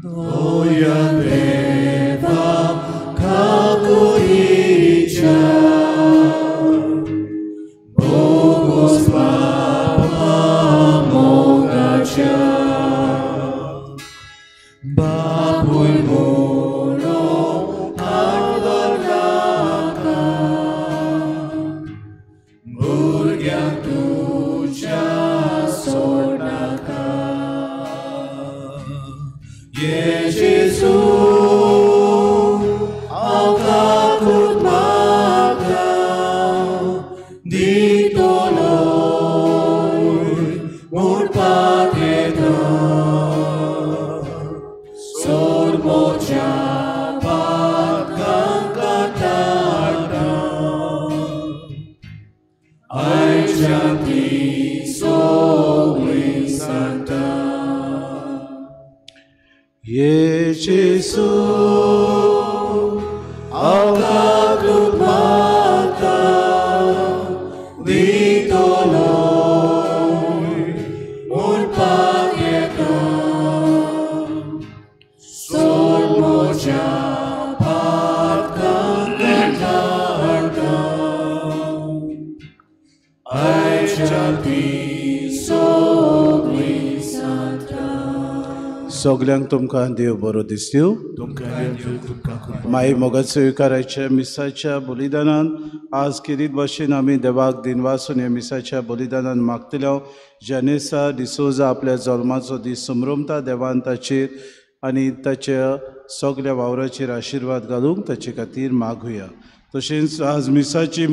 Oya deva kakuricha Bogos papa mogacha Bapuy muno adornaka Burgyan tucha sornaka Ye Jesu akakut maka ditoloy murpateta sormo chapat kangkatata ay chanti sogli santa. Ye Jesu akakut maka ditoloy murpateta sormo chapat kangkatata ay chanti sogli santa. सगल्यांक तुमकां देव बरो दिसतू. माई मोगाचो स्विकाराच्या मिसाच्या बलिदानान आज खेरीत भाशेन आमी देवाक दिनवासून ह्या मिसाच्या बलिदानान मागतले. जेनेसा डिसोजा आपल्या जल्माचो दीस समरमता. देवान ताचेर आनी ताच्या सगल्या वावराचेर आशिर्वाद घालूंक ताचे खातीर मागुया. तशेंच आज मिसाची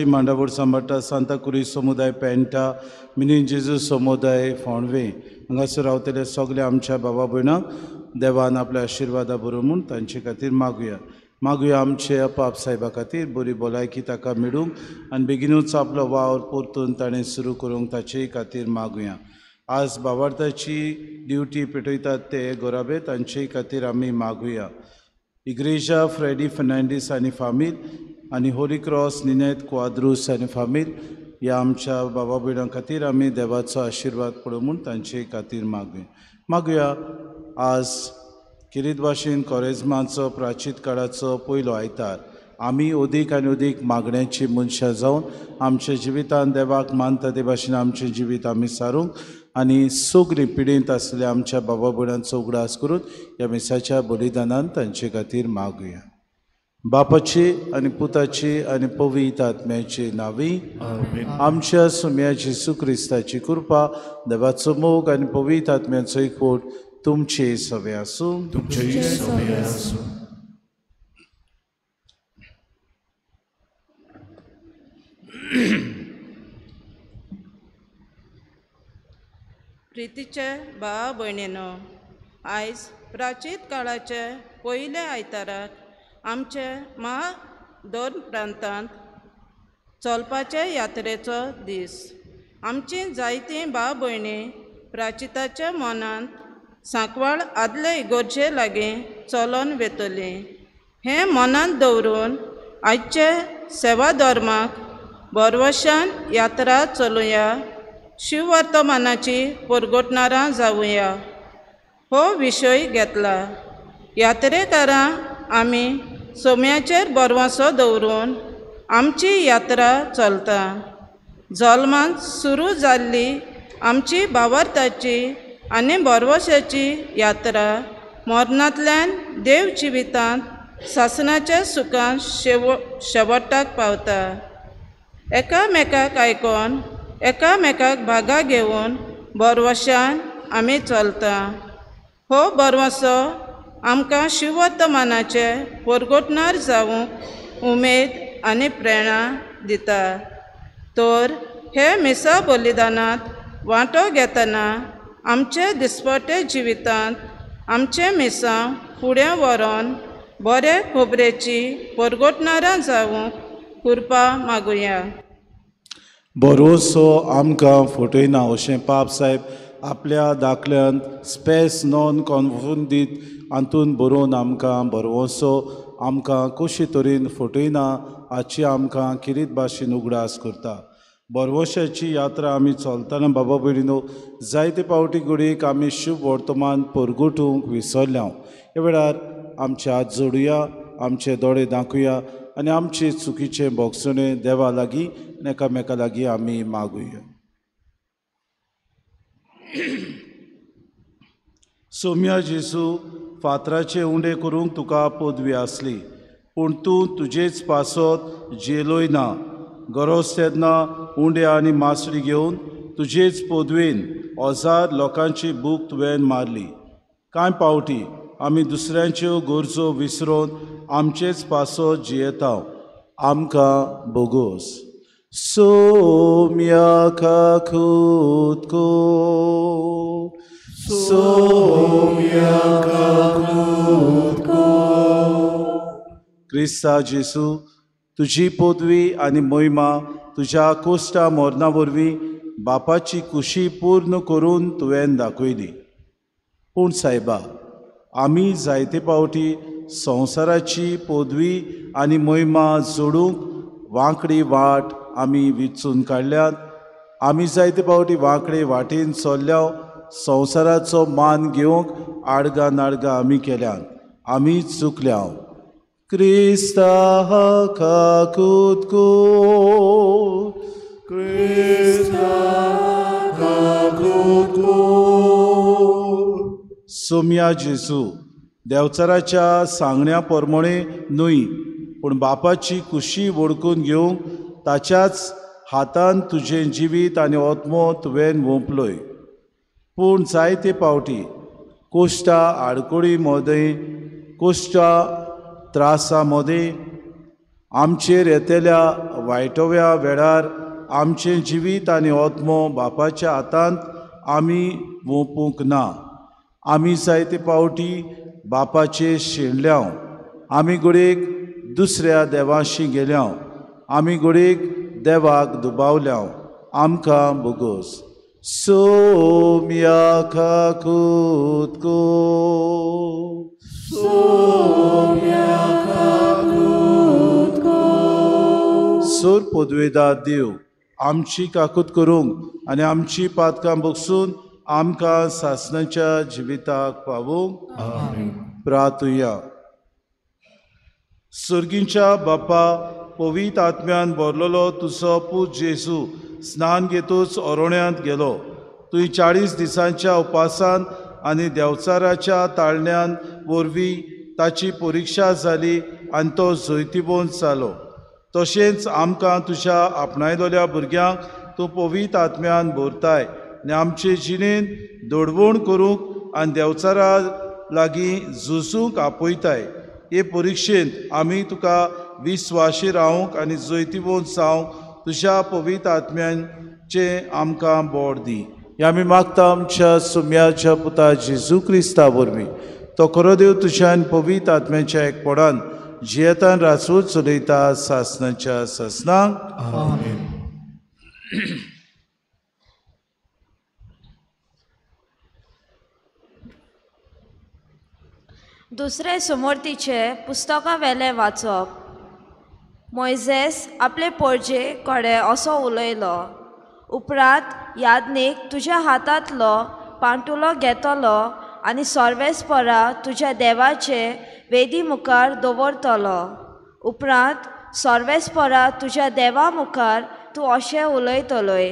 मांडावळ सांबाळटा सांताक्रूज समुदाय पेंटा मिनी जेजू समुदाय फोंडवे हांगासर रावतले सगळे आमच्या बाबा भयणांक देवान आपल्या आशिर्वादा बरो म्हूण तांचे खातीर मागुया. मागुया आमच्या पाप साहेबा खातीर बरी भलायकी ताका मेळूंक आनी बेगीनूच आपलो वावर परतून ताणें सुरू करूंक ताचेय खातीर मागुया. आज बाबार्थाची ड्युटी पेटयतात ते गोराबे तांचेय खातीर आमी मागुया. इग्रेजा फ्रेडी फर्नांडीस आनी फामील आनी होली क्रॉस निनेत क्वाद्रूस आनी फामील ह्या आमच्या बाबा भयणां खातीर आमी देवाचो आशिर्वाद पळोवं म्हूण तांचे खातीर मागुया. मागुया आज खेरीत भाशेन कोरेज्माचो प्राचीत काळाचो पयलो आयतार आमी अदीक आनी अदीक मागण्याची मनशां जावन आमच्या जिवितान देवाक मानता ते भाशेन आमचें जिवीत आमी सारूंक आनी सगळीं पिडेंत आसलेल्या आमच्या बाबा भयणांचो उगडास करून ह्या मिसाच्या बलिदानान तांचे खातीर मागुया. बापाची आनी पुताची आनी पवित्र आत्म्याची नावी आमच्या सुम्या जेजू क्रिस्ताची कृपा देवाचो मोग आनी पवित्र आत्म्याचो एकवट तुमचे सवे आसूं. तुमचेय सवे आसूं. प्रितीचे भावा भयणीनो, आयज प्राचीत काळाचे पयल्या आयताराक आमचे महाधर्म प्रांतांत चलपाचे यात्रेचो दीस. आमची जायतीं भाव भयणी प्राचिताच्या मनांत सांकवाळ आदले इगोर्जे लागीं चलोन वेतली हें मनांत दवरून आयचे सेवा धर्माक भरवशान यात्रा चलुया, शिववर्तमानाची परगटणारां जावया हो विशय घेतला. यात्रेकारां आमी सोम्याचेर भरवंसो दवरून आमची यात्रा चलता. जल्मांत सुरू जाल्ली आमची भावार्थाची आनी भरवशाची यात्रा मरणांतल्यान देव जिवितांत सासणाच्या सुखान शेवटाक पावता. एकामेकाक आयकोन एकामेकाक भागा घेवन भरवशान आमी चलता. हो भरवंसो आमकां शिववर्तमानाचे परगटणार जावंक उमेद आनी प्रेरणा दिता. तर हे मिसा बलिदानांत वांटो घेतना आमचे दिसपट्टे जिवितांत आमचें मिसांव फुडें व्हरोन बरे खबरेची परगटणारां जावंक कृपा मागुया. भरोसो आमकां फटयना अशें पाप साहेब आपल्या दाखल्यांत स्पेस नॉन कॉन्फुंदीत हातून बरोवन आमकां भरवंसो आमकां कशे तरेन फटयना हाची आमकां खेरीत भाशेन उगडास करता. बरवशाची यात्रा आमी चलतना बाबा भयणीनो जायते पावटी घडयेक आमी शुभ वर्तमान परगटूंक विसरल्या. ह्या वेळार आमचे हात जोडुया, आमचे दोळे दाखोवया आनी आमचे चुकीचे भोगसणे देवा लागीं आनी एकामेका लागीं आमी मागुया. सोम्या जेजू, फातराचे उंडे करूंक तुका पदवी आसली, पूण तूं तुजेच पासत जेलोय ना. गरज तेन्ना उंडे आनी मासळी घेवन तुजेच पदवेन 1000 लोकांची भूक तुवें मारली. कांय पावटी आमी दुसऱ्यांच्यो गरजो विसरून आमचेच पासत जियेता. आमकां बोगोस. सोम्या काकूत को, सोम्या काकूत को. क्रिस्ता जेसू, तुजी पदवी आनी महिमा तुज्या कोश्टा मरणा वरवीं बापाची खुशी पूर्ण करून तुवें दाखयली. पूण सायबा, आमी जायते पावटी संवसाराची पदवी आनी महिमा जोडूंक वांकडी वाट आमी विचून काडल्यात. आमी जायते पावटी वांकडे वाटेन चल्ल्या, संवसाराचो मान घेवंक आडगां नाडगां आमी केल्यात. आमी चुकल्या. क्रिस्ता काकूत को, क्रिस्ता काकूत को. सोम्या जेजू, देवचाराच्या सांगण्या प्रमाणे न्हय पूण बापाची खुशी वळखून घेवंक ताच्याच हातान तुजें जिवीत आनी आत्मो तुवें वोंपलोय. पूण जायते पावटी कोश्टा आडकोळी मदें, कोश्टा त्रासा मदें आमचेर येतल्या वायटव्या वेळार आमचें जिवीत आनी आत्मो बापाच्या हातांत आमी वोंपूंक ना. आमी जायते पावटी बापाचे शेणल्या. आमी घडयेक दुसऱ्या देवाशी गेल्या. आमी घडयेक देवाक दुबावल्या. आमकां बोगोस. सोम्या काकूत को, सोम्या काकूत को. सोर पदवेदार देव, आमची काकूत करूंक आनी आमची पातकां बगसून आमकां सासणाच्या जिविताक पावूंक प्रार्थुया. सर्गींच्या बापा, पवित्र आत्म्यान भरलेलो तुजो पूत जेजू स्नान घेतूच अरण्यांत गेलो. तुवें 40 दिसांच्या उपासान आनी देवचाराच्या ताळण्यान वरवीं ताची परिक्षा जाली आनी तो जैतिवंत जालो. तशेंच आमकां तुज्या आपणायलेल्या भुरग्यांक तूं पवित्र आत्म्यान भरताय आनी आमचे जिणेंत दडवण करूंक आनी देवचारा लागीं झुजूंक आपयताय. हे परिक्षेंत आमी तुका विस्वाशी रावंक आनी जैतिवंत जावंक तुज्या पवित्र आत्म्यांचें आमकां बोड दी. हे आमी मागता आमच्या सुम्याच्या पुता जेजू क्रिस्ता वरवीं. तो खरो देव तुज्यान पवित्र आत्म्याच्या एकपणान जियेतान राजवट चलयता सासणाच्या सासणाक. आमेन. दुसरे सुमूर्तीचे पुस्तकां वेलें वाचप. मोयजेस आपले पोरजे कडेन असो उलयलो, उपरांत यादनीक तुज्या हातांतलो पांटुलो घेतलो आनी सर्वेस्परा तुज्या देवाचे वेदी मुखार दवरतलो. उपरांत सर्वेस्परा तुज्या देवा मुखार तूं अशें उलयतलोय,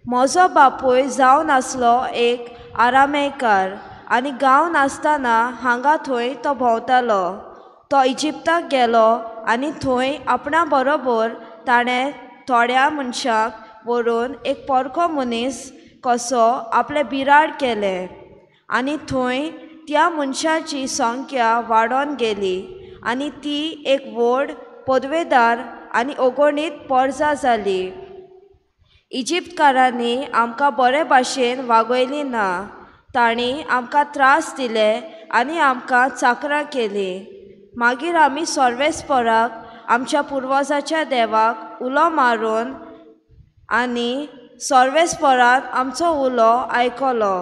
म्हजो बापूय जावन आसलो एक आरामेकार आनी गांव नासतना हांगा थंय तो भोंवतालो. तो इजिप्ताक गेलो आनी थंय आपणा बरोबर ताणें थोड्या मनशांक व्हरून एक परको मनीस कसो आपलें बिराड केलें आनी थंय त्या मनशाची संख्या वाडोन गेली आनी ती एक व्हड पदवेदार आनी अगणीत पोरजा जाली. इजिप्तकारांनी आमकां बरे भाशेन वागयली ना, तांणी आमकां त्रास दिले आनी आमकां चाकरां केली. मागीर आमी सर्वेस्पराक आमच्या पुर्वजाच्या देवाक उलो मारून आनी सर्वेस्परान आमचो उलो आयकलो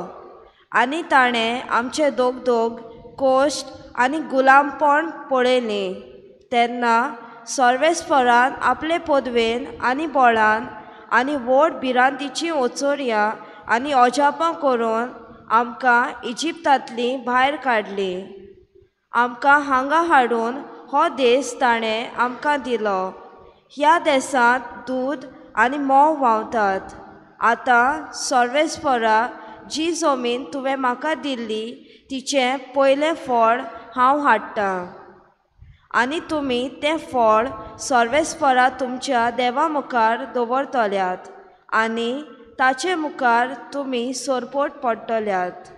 आनी ताणें आमचे दोग कोश्ट आनी गुलामपण पळयलीं. तेन्ना सर्वेस्परान आपले पदवेन आनी बळान आनी व्हड भिरांतीचीं ओचोरयां आनी अजापां करून आमकां इजिप्तांतलीं भायर काडलीं. आमकां हांगा हाडून हो देश ताणें आमकां दिलो. ह्या देसांत दूद आनी म्होंव व्हांवतात. आतां सर्वेस्परा, जी जमीन तुवें म्हाका दिल्ली तिचें पयलें फळ हांव हाडटां आनी तुमी तें फळ सर्वेस्परा तुमच्या देवा मुखार दवरतल्यात आनी ताचे मुखार तुमी सरपोट पडटल्यात.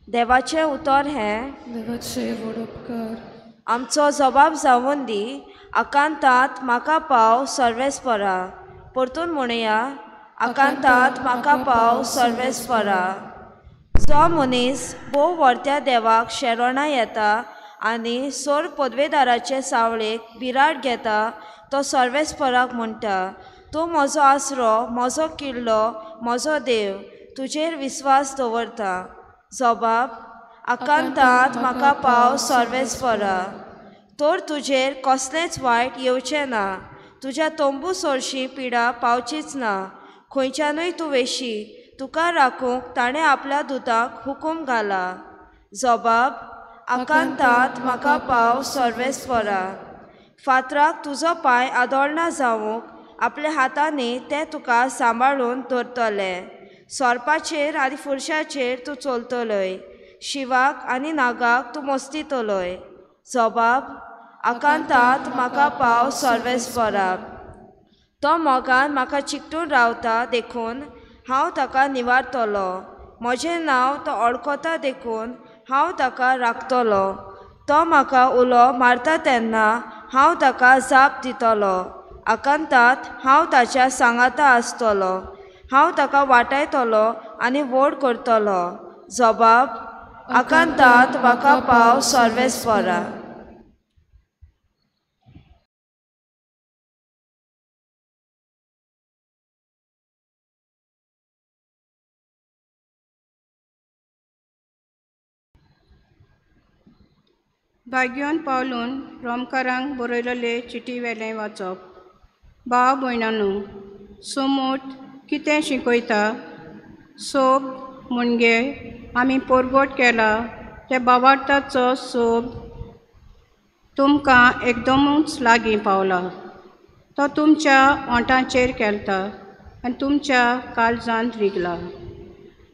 देवाचें उतर हें. देवाचे व्हड उपकार. आमचो जबाब जावन दी. आकांतांत म्हाका पाव सर्वेस्परा. परतून म्हणया, आकांतांत म्हाका पाव सर्वेस्परा. जो मनीस भोव व्हरत्या देवाक शेरणां येता आनी सोर पदवेदाराचे सावळेक बिराड घेता तो सर्वेस्पराक म्हणटा, तूं म्हजो आसरो, म्हजो किल्लो, म्हजो देव, तुजेर विस्वास दवरता. जबाब, आकांतांत म्हाका पाव सर्वेस्परा. तर तुजेर कसलेंच वायट येवचें ना, तुज्या तंबू सरशी पिडा पावचीच ना. खंयच्यानूय तूं वेशी, तुका राखूंक ताणें आपल्या दुताक हुकूम घाला. जबाब, आकांतांत म्हाका पाव सर्वेस्परा. फातराक तुजो पांय आदळना जावंक आपल्या हातांनी ते तुका सांबाळून दवरतले. सोरपाचेर आनी फुरशाचेर तूं चलतलय, शिवाक आनी नागाक तूं मस्तितलय. जबाब, आकांतांत म्हाका पाव सर्वेस्परा. तो मोगान म्हाका चिकटून रावता देखून हांव ताका निवारतलो. म्हजें नांव तो वळखता देखून हांव ताका राखतलो. तो म्हाका उलो मारता तेन्ना हांव ताका जाप दितलो. आकांतांत हांव ताच्या सांगाता आसतलो. हांव ताका वाटायतलो आनी व्हड करतलो. जबाब, आकांतांत म्हाका पाव सर्वेस्परा. भाग्योन पावलून रोमकारांक बरयलेले चिटी वेलें वाचप. भाव भयणांनो, सोमोत कितें शिकयता? सोब म्हणजे आमी परगट केला त्या बावार्थाचो सोब तुमकां एकदमूच लागीं पावला. तो तुमच्या ओंठांचेर केलता आनी तुमच्या काळजांत रिगला.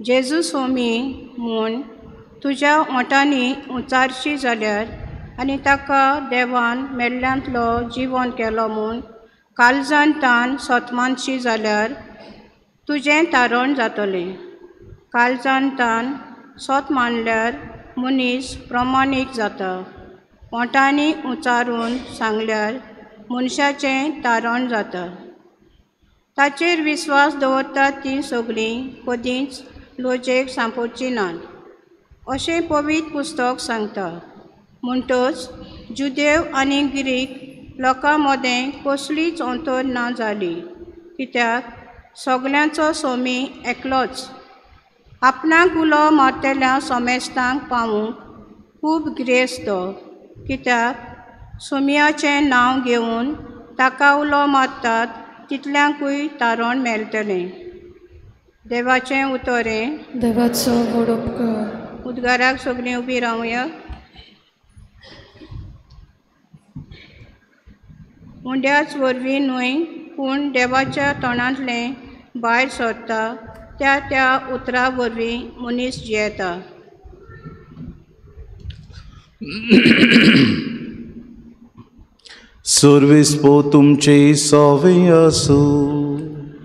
जेजू स्वामी म्हूण तुज्या ओंठांनी उचारशी जाल्यार आनी ताका देवान मेल्ल्यांतलो जिवन केलो म्हूण काळजान तान सोतमानशी जाल्यार तुजें तारण जातलें. काळजान तान सोत मानल्यार मनीस प्रमाणीक जाता. ओंठांनी उचारून सांगल्यार मनशाचें तारण जाता. ताचेर विस्वास दवरतात तीं सगळीं कदींच लजेक सांपडची नात अशें पवित्र पुस्तक सांगता. म्हणटच जुदेव आनी ग्रीक लोकां मदें कसलीच अंतर ना जाली, कित्याक सगल्यांचो सोमी एकलोच. आपणाक उलो मारतल्या सोमेस्तांक पावूंक खूब गिरेस्त तो, कित्याक सोमयाचें नांव घेवन ताका उलो मारतात तितल्यांकूय तारण मेळटलें. देवाचें उतर हें. देवाचो व्हड उपकार. उद्गाराक सगळीं उबी रावया. उंड्याच वरवीं न्हय पूण देवाच्या तोंडांतलें भायर सरता त्या त्या उतरा वरवीं मनीस जियेता. सर्वेस्पो तुमचे सवे आसूं.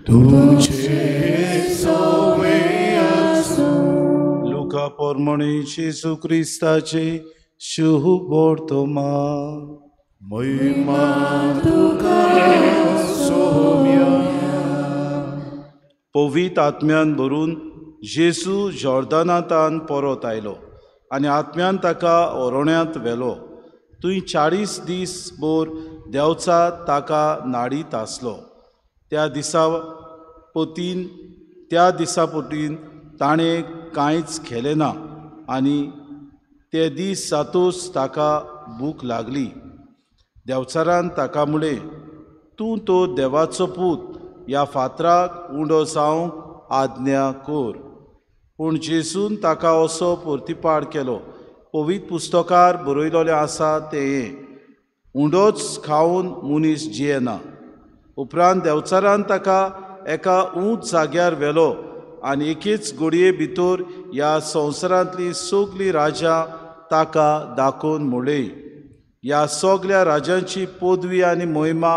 तुमचे सवे आसूं. लुका प्रमाणे जेजू क्रिस्ताचे शुभ वर्तमान. महिमा तुका सोम्या. पवित्र आत्म्यान भरून जेजू जॉर्दनांतान परत आयलो आनी आत्म्यान ताका ओरोण्यांत व्हेलो. थंय 40 दीस भर देंवचा ताका नाडीत आसलो. त्या दिसा पोतीन ताणें कांयच खेलें ना आनी ते दीस जातूच ताका भूक लागली. देंवचारान ताका म्हळें, तूं तो देवाचो पूत, ह्या फातराक उंडो जावंक आज्ञा कर. पूण जेजून ताका असो परतिपाड केलो, पवित्र पुस्तकार बरयलोलें आसा तें हें, उंडोच खावन मनीस जियेना. उपरांत देंवचारान ताका एका ऊंच जाग्यार व्हेलो आनी एकेच घडये भितर ह्या संवसारांतलीं सगलीं राजां ताका दाखोवन म्हणलें, ह्या सगल्या राजांची पदवी आनी महिमा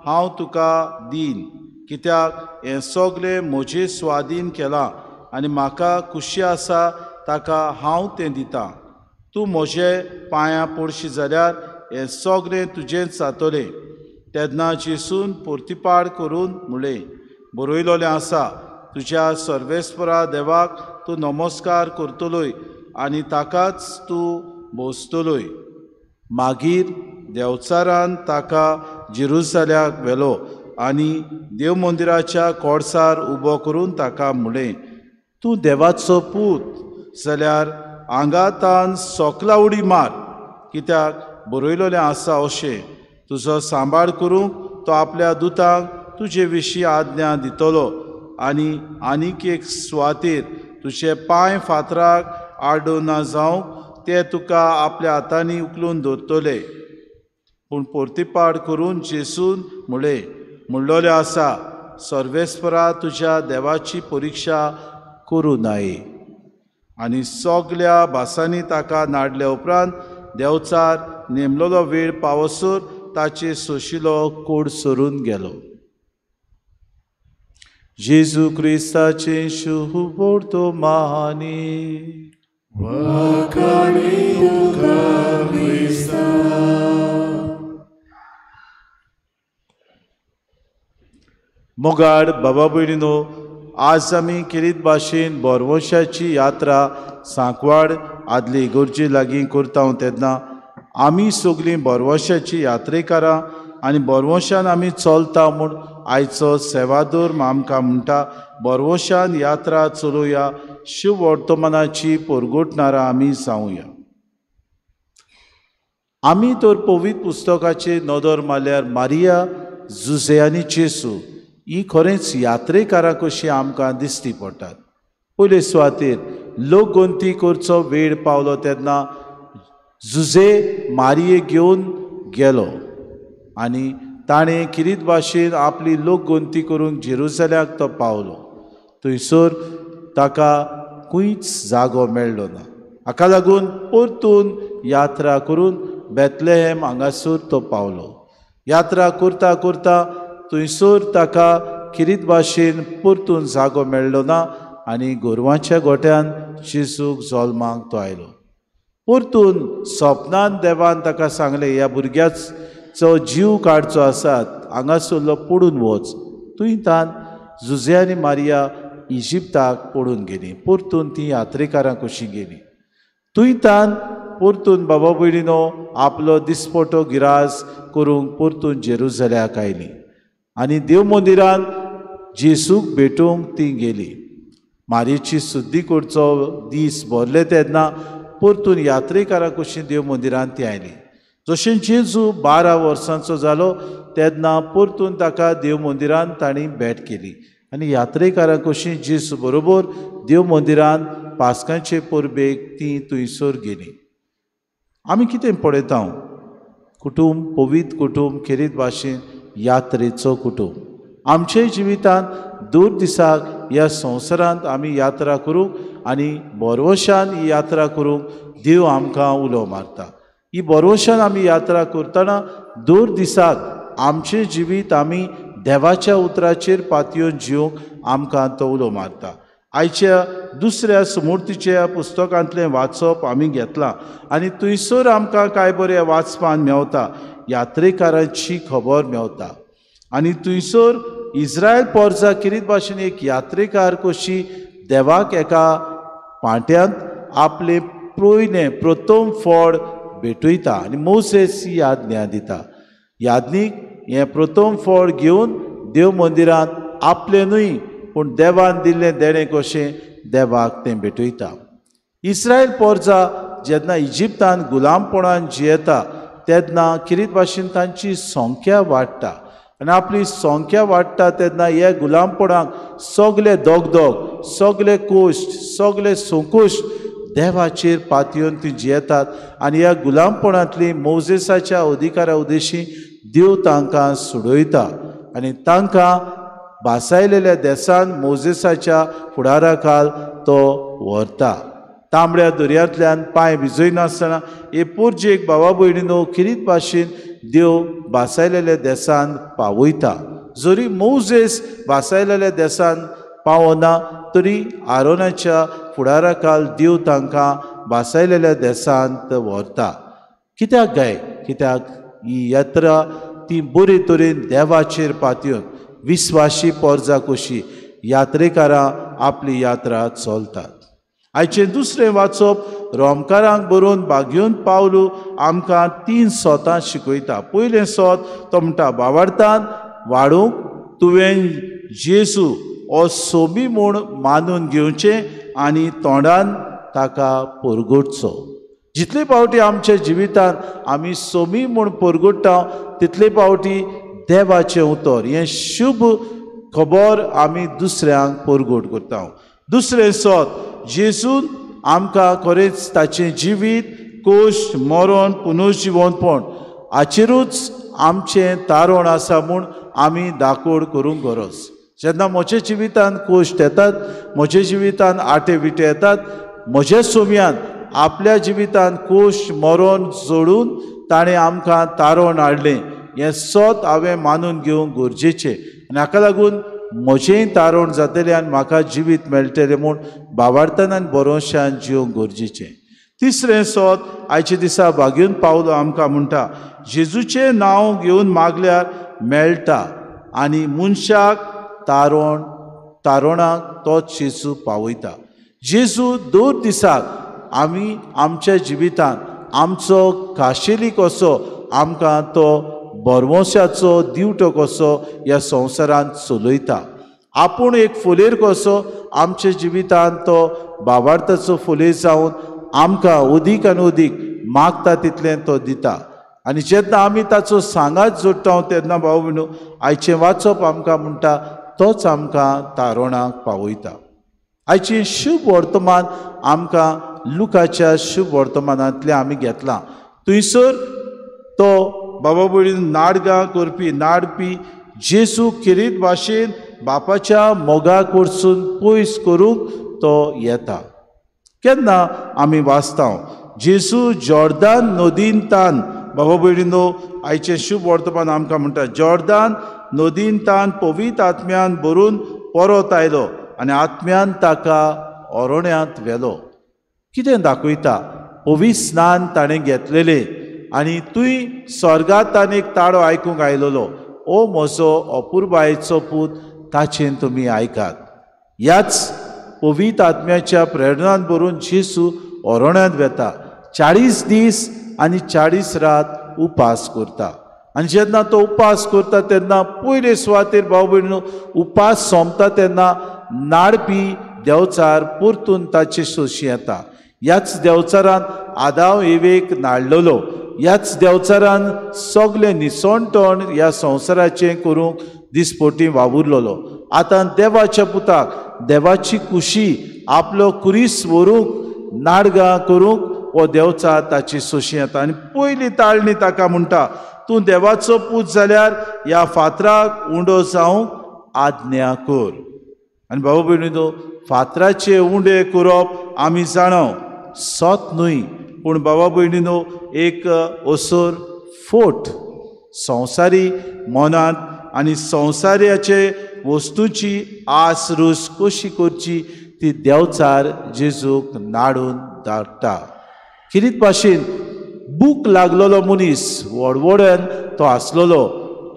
हांव तुका दीन, कित्याक हें सगलें म्हजे स्वाधीन केलां आनी म्हाका खुशी आसा ताका हांव तें दितां. तूं म्हजे पांयां पडशी जाल्यार हें सगलें तुजेंच जातलें. तेन्ना जेजून परतिपाड करून म्हणलें, बरयलोलें आसा, तुज्या सर्वेस्परा देवाक तूं नमस्कार करतलोय आनी ताकाच तूं भोसतलोय. मागीर देंवचारान ताका जेरुजाल्याक व्हेलो आनी देवमंदिराच्या कोडसार उबो करून ताका म्हणलें, तूं देवाचो पूत जाल्यार आंगातान सोकला उडी मार, कित्याक बरयलोलें आसा अशें, तुजो सांबाळ करूंक तो आपल्या दुतांक तुजे विशीं आज्ञा दितलो आनी आनीक एक सुवातेर तुजे पांय फातराक आडो ना जावंक ते तुका आपल्या हातांनी उखलून दवरतले. पूण परतिपाड करून जेजून म्हणलें, म्हणलोलें आसा, सर्वेस्परा तुज्या देवाची परिक्षा करूं नये. आनी सगल्या भासांनी ताका नाडल्या उपरांत देंवचार नेमलोलो वेळ पावसर ताचे सोशिलो कोड सरून गेलो. जेजू क्रिस्ताचें शुभवर्तमानी. मोगाड बाबा भयणीनो, आज आमी खेरीत भाशेन बोरवशाची यात्रा सांकवाड आदले इगर्जे लागीं करता तेन्ना आमी सगळीं बोरवशाची यात्रेकारां आनी बोरवशान आमी चलता म्हूण आयचो सेवादोर आमकां म्हणटा, बोरवशान यात्रा चलोवया, शिववर्तमानाची परगटणारां आमी जावया. आमी तर पवित्र पुस्तकाचेर नदर मारल्यार मारिया, जुजे आनी जेजू ही खरेंच यात्रेकारां कशीं आमकां दिश्टी पडटात. पयले सुवातेर लोकगंती करचो वेळ पावलो तेन्ना जुजे मारिये घेवन गेलो आनी ताणें खेरीत भाशेन आपली लोकगंती करूंक जेरुजाल्याक तो पावलो. थंयसर ताका खंयच जागो मेळ्ळो ना. हाका लागून परतून यात्रा करून बेतलेहेम हांगासर तो पावलो. यात्रा करता करता थंयसर ताका खेरीत भाशेन परतून जागो मेळ्ळो ना आनी गोरवांच्या गोट्यान जेजूक जल्माक तो आयलो. परतून सपनान देवान ताका सांगलें, ह्या भुरग्याचो जीव काडचो आसा, हांगासरलो पडून वच. थंय तान जुजे आनी मारिया इजिप्ताक पडून गेली. परतून ती यात्रेकारां कशीं गेली. थंय तान परतून बाबा भयणीनो आपलो दिसपटो गिरास करूंक परतून जेरुजाल्याक आयली आनी देव मंदिरान जेजूक भेटूंक ती गेली. मारयेची शुद्धी करचो दीस भरले तेन्ना परतून यात्रेकारां कशीं देव मंदिरान ती आयली. जशें जेजू 12 वर्सांचो जालो तेन्ना परतून ताका देव मंदिरान तांणी भेट केली आनी यात्रेकारां कशीं जेजू बरोबर देव मंदिरान पास्कांचे परबेक ती थंयसर गेली. आमी कितें पळयता, कुटूंब, पवित्र कुटूंब खेरीत भाशेन यात्रेचो कुटूंब. आमच्या जिवितांत दर दिसाक ह्या संवसारांत आमी यात्रा करूंक आनी बोरवशान ही यात्रा करूंक देव आमकां उलो मारता. ही बोरवशान आमी यात्रा करतना दर दिसाक आमचें जिवीत आमी देवाच्या उतराचेर पातयेवन जिवंक आमकां तो उलो मारता. आयच्या दुसऱ्या सुमूर्तीच्या पुस्तकांतलें वाचप आमी घेतलां आनी थंयसर आमकां कांय बरें वाचपान मेवता, यात्रेकारांची खबर मेवता आनी थंयसर इस्रायल पोरजा खेरीत भाशेन एक यात्रेकार कशी देवाक एका पांट्यांत आपलें पयलें प्रथम फळ भेटयता आनी मोसेस ही आज्ञा दिता. याज्ञीक हें प्रथम फळ घेवन देव मंदिरांत आपलें न्हय पूण देवान दिल्लें देणें कशें देवाक तें भेटयता. इस्रायल पोरजा जेन्ना इजिप्तान गुलामपणान जियेता तेन्ना खेरीत भाशेन तांची संख्या वाडटा आनी आपली संख्या वाडटा तेन्ना हे गुलामपणाक सगळे दगदग, सगळे कोश्ट, सगळे संकोश्ट देवाचेर पातयेवन ती जियेतात आनी ह्या गुलामपणांतली मोजेसाच्या अधिकारा उद्देशी देव तांकां सोडयता आनी तांकां भासायलेल्या देसान मोजेसाच्या फुडाराखाल तो व्हरता. तांबड्या दर्यांतल्यान पांय भिजयनासतना हे पोरजेक बाबा भयणीनो खेरीत भाशेन देव भासायलेल्या देसान पावयता. जरी मोजेस भासायलेल्या देसान पावना तरी आरोनाच्या फुडाराखाल देव तांकां भासायलेल्या देसांत व्हरता. कित्याक गाय? कित्याक ही यात्रा ती बरे तरेन देवाचेर पातयेवन विस्वाशी पोरजा कशी यात्रेकारां आपली यात्रा चलतात. आयचें दुसरें वाचप रोमकारांक बरोवन बागयोन पावलू आमकां 3 सोतां शिकयता. पयलें सोत तो म्हणटा, बावार्थान वाडूंक तुवें जेजू हो सोबी म्हूण मानून घेवचें आनी तोंडान ताका परगटचो. जितले फावटी आमच्या जिवितांत आमी सोमी म्हूण परगट्टा तितले फावटी देवाचें उतर हें शुभ खबर आमी दुसऱ्यांक परगट करता. दुसरें सोत, जेजून आमकां खरेंच ताचें जिवीत, कोश्ट, मरण, पुनर्जिवनपण हाचेरूच आमचें तारण आसा म्हूण आमी दाकोड करूंक गरज. जेन्ना म्हज्या जिवितांत कोश्ट येतात, म्हज्या जिवितांत आटे विटे येतात, म्हज्या सोम्यान आपल्या जिवितांत कोश्ट मरण जोडून ताणें आमकां तारण हाडलें हें सोत हांवें मानून घेवंक गरजेचें आनी हाका लागून म्हजेंय तारण जातलें आनी म्हाका जिवीत मेळटलें म्हूण बावार्थान आनी भरोश्यान जिवंक गरजेचें. तिसरें सोत आयच्या दिसा बागयोन पावलो आमकां म्हणटा, जेजूचें नांव घेवन मागल्यार मेळटा आनी मनशाक तारण तारणाक तोच जेजू पावयता. जेजू दर दिसाक आमी आमच्या जिवितांत आमचो खाशेली कसो आमकां तो बरवंशाचो दिवटो कसो ह्या संवसारांत चलयता. आपूण एक फुलेर कसो आमच्या जिवितांत तो बावार्थाचो फुलेर जावन आमकां अदीक आनी अदीक मागता तितलें तो दिता. आनी जेन्ना आमी ताचो सांगात जोडटा तेन्ना भाव भयणीनो आयचें वाचप आमकां म्हणटा तोच आमकां तारणाक पावयता. आयचें शुभ वर्तमान आमकां लुकाच्या शुभ वर्तमानांतलें आमी घेतलां. थंयसर तो बाबा भयणीन नाडगां करपी नाडपी जेजू खेरीत भाशेन बापाच्या मोगा कडसून पयस करूंक तो येता. केन्ना आमी वाचता जेजू जॉर्दान नदींतान, बाबा भयणीनो आयचें शुभ वर्तमान आमकां म्हणटा, जॉर्दान नदींतान पवित्र आत्म्यान भरून परत आयलो आनी आत्म्यान ताका अरण्यांत व्हेलो. कितें दाखयता? पवित्र स्नान ताणें घेतलेलें आनी तूंय स्वर्गांत ताणें एक ताळो आयकूंक आयलेलो, ओ म्हजो अपुरबायेचो पूत, ताचें तुमी आयकात. ह्याच पवित्र आत्म्याच्या प्रेरणान भरून जेजू अरण्यांत वेता, 40 दीस आनी 40 रात उपास करता. आनी जेन्ना तो उपास करता तेन्ना पयले सुवातेर भाव भयणीनो उपास सोंपता तेन्ना नाडपी देंवचार परतून ताचे सोशी येता. ह्याच देंवचारान आदाव एवेक नाडलेलो, ह्याच देंवचारान सगलें निसणटण ह्या संवसाराचें करूंक दिसपोटी वावुरलेलो. आतां देवाच्या पुताक देवाची कुशी आपलो कुरीस व्हरूंक नाडगां करूंक हो देंवचार ताची सोशी येता आनी पयली ताळणी ताका म्हणटा, तूं देवाचो पूत जाल्यार ह्या फातराक उंडो जावंक आज्ञा कर. आनी भाऊ भयणीनो फातराचे उंडे करप आमी जाणा सत न्हय, पूण बाबा भयणीनो एक ओसर फोट संवसारी मनांत आनी संवसाराचे वस्तूची आस रूस कशी करची ती देंवचार जेजूक नाडून धाडटा. खेरीत भाशेन बूक लागलेलो मनीस वडवड्यान तो आसलेलो,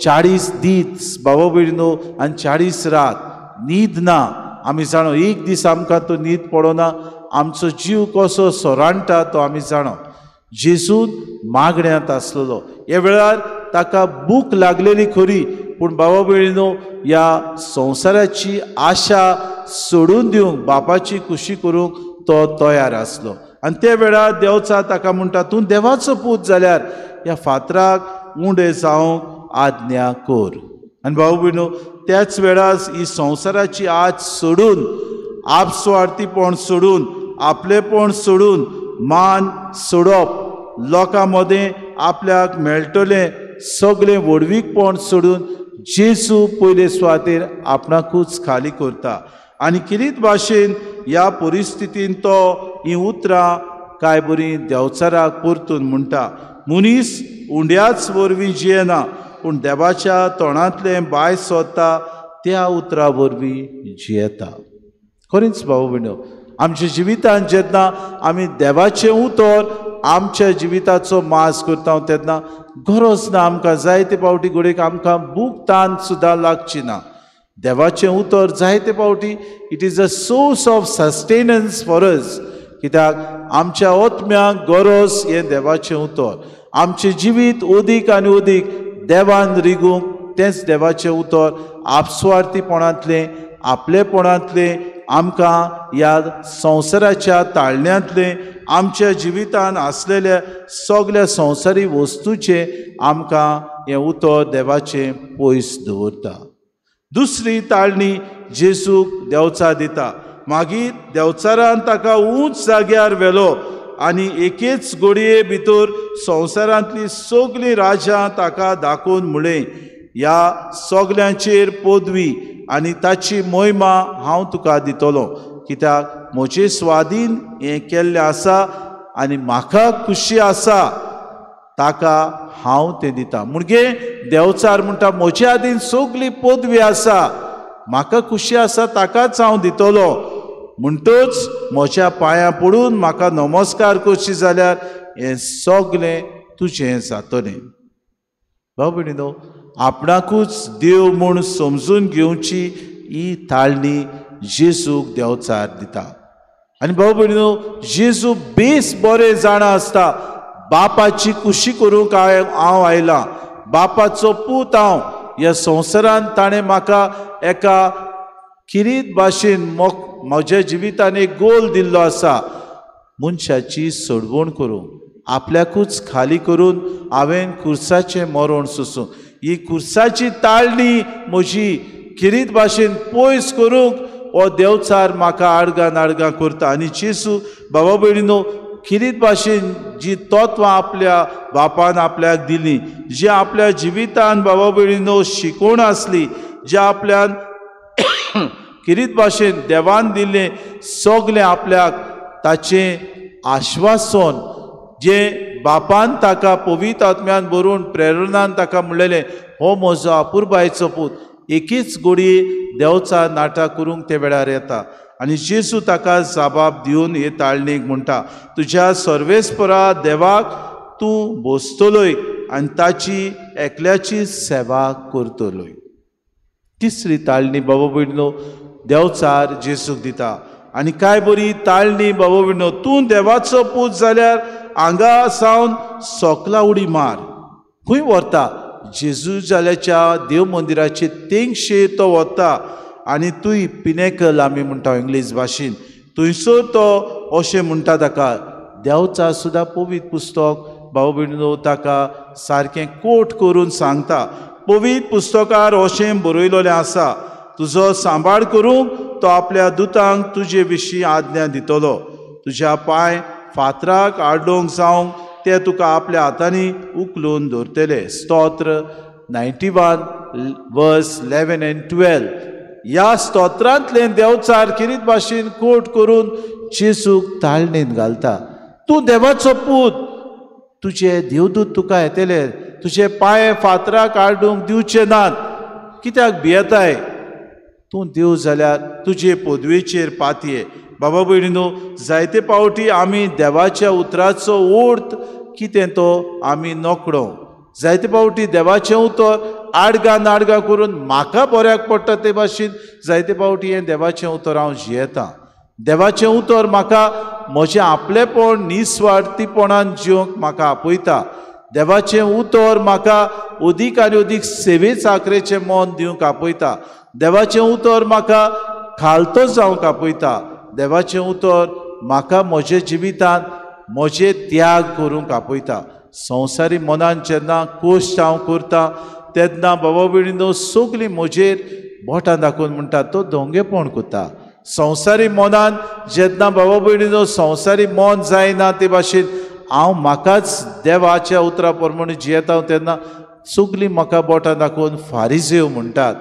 40 दीस बाबा भयणीनो आनी 40 रात न्हीद ना. आमी जाणो एक दीस आमकां तो न्हीद पडना, आमचो जीव कसो सोराणटा तो आमी जाणो. जेजून मागण्यांत आसलेलो ह्या वेळार ताका भूक लागलेली खरी, पूण बाबा भयणीनो ह्या संवसाराची आशा सोडून दिवंक बापाची खुशी करूंक तो तयार आसलो. आनी त्या वेळार देंवचार ताका म्हणटा, तूं देवाचो पूत जाल्यार ह्या फातराक उंडे जावंक आज्ञा कर. आनी भाव भयणो त्याच वेळार ही संवसाराची आज सोडून, आपस्वार्थीपण सोडून, आपलेपण सोडून, मान सोडप, लोकां मदें आपल्याक मेळटलें सगळें व्हडवीकपण सोडून जेजू पयले सुवातेर आपणाकूच खाली करता. आनी किरीत भाशेन ह्या परिस्थितीन तो हीं उतरां काय बरी देंवचाराक परतून म्हणटा, मनीस उंड्याच वरवीं जियेना पूण देवाच्या तोंडांतलें भायर सोदता त्या उतरां वरवीं जियेता. खरेंच भाव भयणो, आमच्या जिवितांत जेन्ना आमी देवाचें उतर आमच्या जिविताचो मास करता तेन्ना गरज ना आमकां जायते फावटी घडयेक आमकां भूक तान सुद्दां लागची ना. देवाचें उतर जायते फावटी it is a source of sustenance for us. कित्याक आमच्या आत्म्याक गरज हें देवाचें उतर. आमचें जिवीत अदीक आनी अदीक देवान रिगूंक तेंच देवाचें उतर आपस्वार्थीपणांतलें, आपलेपणांतलें, आमकां ह्या संवसाराच्या ताळण्यांतलें, आमच्या जिवितान आसलेल्या सगल्या संवसारी वस्तूचें आमकां हें उतर देवाचें पयस दवरता. दुसरी ताळणी जेजूक देंवचार दिता. मागीर देंवचारान ताका उंच जाग्यार व्हेलो आनी एकेच गोडये भितर संवसारांतली सगळीं राजां ताका दाखोवन म्हळें, ह्या सगल्यांचेर पदवी आनी ताची मोहिमा हांव तुका दितलो, कित्याक म्हजे स्वाधीन हें केल्लें आसा आनी म्हाका खुशी आसा ताका हांव तें दिता. म्हणगे देंवचार म्हणटा म्हजे आदीन सगळी पदवी आसा, म्हाका खुशी आसा ताकाच हांव दितलो, म्हणटच म्हज्या पांयां पडून म्हाका नमस्कार करची जाल्यार हें सगळें तुजें जातलें. भाव भयणीनो, आपणाकूच देव म्हूण समजून घेवची ही ताळणी जेजूक देंवचार दिता. आनी भाव भयणीनो, जेजू बेस बरें जाणा आसता बापाची खुशी करूंक हांव आयलां, बापाचो पूत हांव. ह्या संवसारांत ताणें म्हाका एका किरीत भाशेन म्हज्या जिवितान एक गोल दिल्लो आसा, मनशाची सोडवण करूंक, आपल्याकूच खाली करून हांवें कुर्साचें मरण सोसूं. ही कुर्साची ताळणी म्हजी किरीत भाशेन पयस करूंक हो देंवचार म्हाका आडगां नाडगां करता. आनी जेजू बाबा भयणीनो किरीत भाशेन जी तत्वां आपल्या बापान आपल्याक दिली, जी आपल्या जिवितान बाबा भयणीनो शिकोवण आसली, जे आपल्यान किरीत भाशेन देवान दिल्लें सगळें आपल्याक ताचें आश्वासन जें बापान ताका पवित्र आत्म्यान बरोवन प्रेरणान ताका म्हणलेलें, हो म्हजो अपुरबायचो पूत, एकीच गोडये देंवचार नाटक करूंक ते वेळार येता. आनी जेजू ताका जबाब दिवन हे ताळणीक म्हणटा, तुज्या सर्वेस्परा देवाक तूं बसतलोय आनी ताची एकल्याची सेवा करतलोय. तिसरी ताळणी बाबा भयणीनो देंवचार जेजूक दिता. आनी काय बरी ताळणी बाबा भयणीनो, तूं देवाचो पूत जाल्यार हांगा सावन सोकला उडी मार. खंय व्हरता? जेजू जाल्याच्या देव मंदिराचे तेंगशे तो वता आनी तूंय पिनेकल आमी म्हणटा इंग्लीश भाशेन, थंयसर तो अशें म्हणटा ताका, देंवचार सुद्दां पवित्र पुस्तक भाव भयणीनो ताका सारकें कोट करून सांगता, पवित्र पुस्तकार अशें बरयलेलें आसा, तुजो सांबाळ करूंक तो आपल्या दुतांक तुजे विशीं आज्ञा दितलो, तुज्या पांय फातराक आडोवंक जावंक ते तुका आपल्या हातांनी उखलून दवरतले. स्तोत्र 91 वर्स 11 आनी 12. ह्या स्तोत्रांतलें देंवचार किरीत भाशेन कोट करून जेजूक ताळणेंत घालता, तूं देवाचो पूत, तुजे देवदूत तुका येतले, तुजे पांय फातराक आडूंक दिवचे नात, कित्याक भियेताय? तूं देव जाल्यार तुजे पदवेचेर पातये. बाबा भयणीनो, जायते फावटी आमी देवाच्या उतराचो अर्थ कितें तो आमी नकळो. जायते फावटी देवाचें उतर आडगां नाडगां करून म्हाका बऱ्याक पडटा ते भाशेन जायते फावटी हें देवाचें उतर हांव जियेतां. देवाचें उतर म्हाका म्हजें आपलेपण निस्वार्थीपणान जिवंक म्हाका आपयता. देवाचें उतर म्हाका अदीक आनी अदीक सेवे चाकरेचें मन दिवंक आपयता. देवाचें उतर म्हाका खालतो जावंक आपयता. देवाचें उतर म्हाका म्हज्या जिवितांत म्हजे त्याग करूंक आपयता. संवसारी मनान जेन्ना कश्ट हांव करता तेन्ना बाबा भयणीनो सगळीं म्हजेर बोटां दाखोवन म्हणटा तो दोंगेपण करता. संवसारी मनान जेन्ना बाबा भयणीनो संवसारी मन जायना ते भाशेन हांव म्हाकाच देवाच्या उतरा प्रमाणे जियेता तेन्ना सगळीं म्हाका बोटां दाखोवन फारिजेव म्हणटात,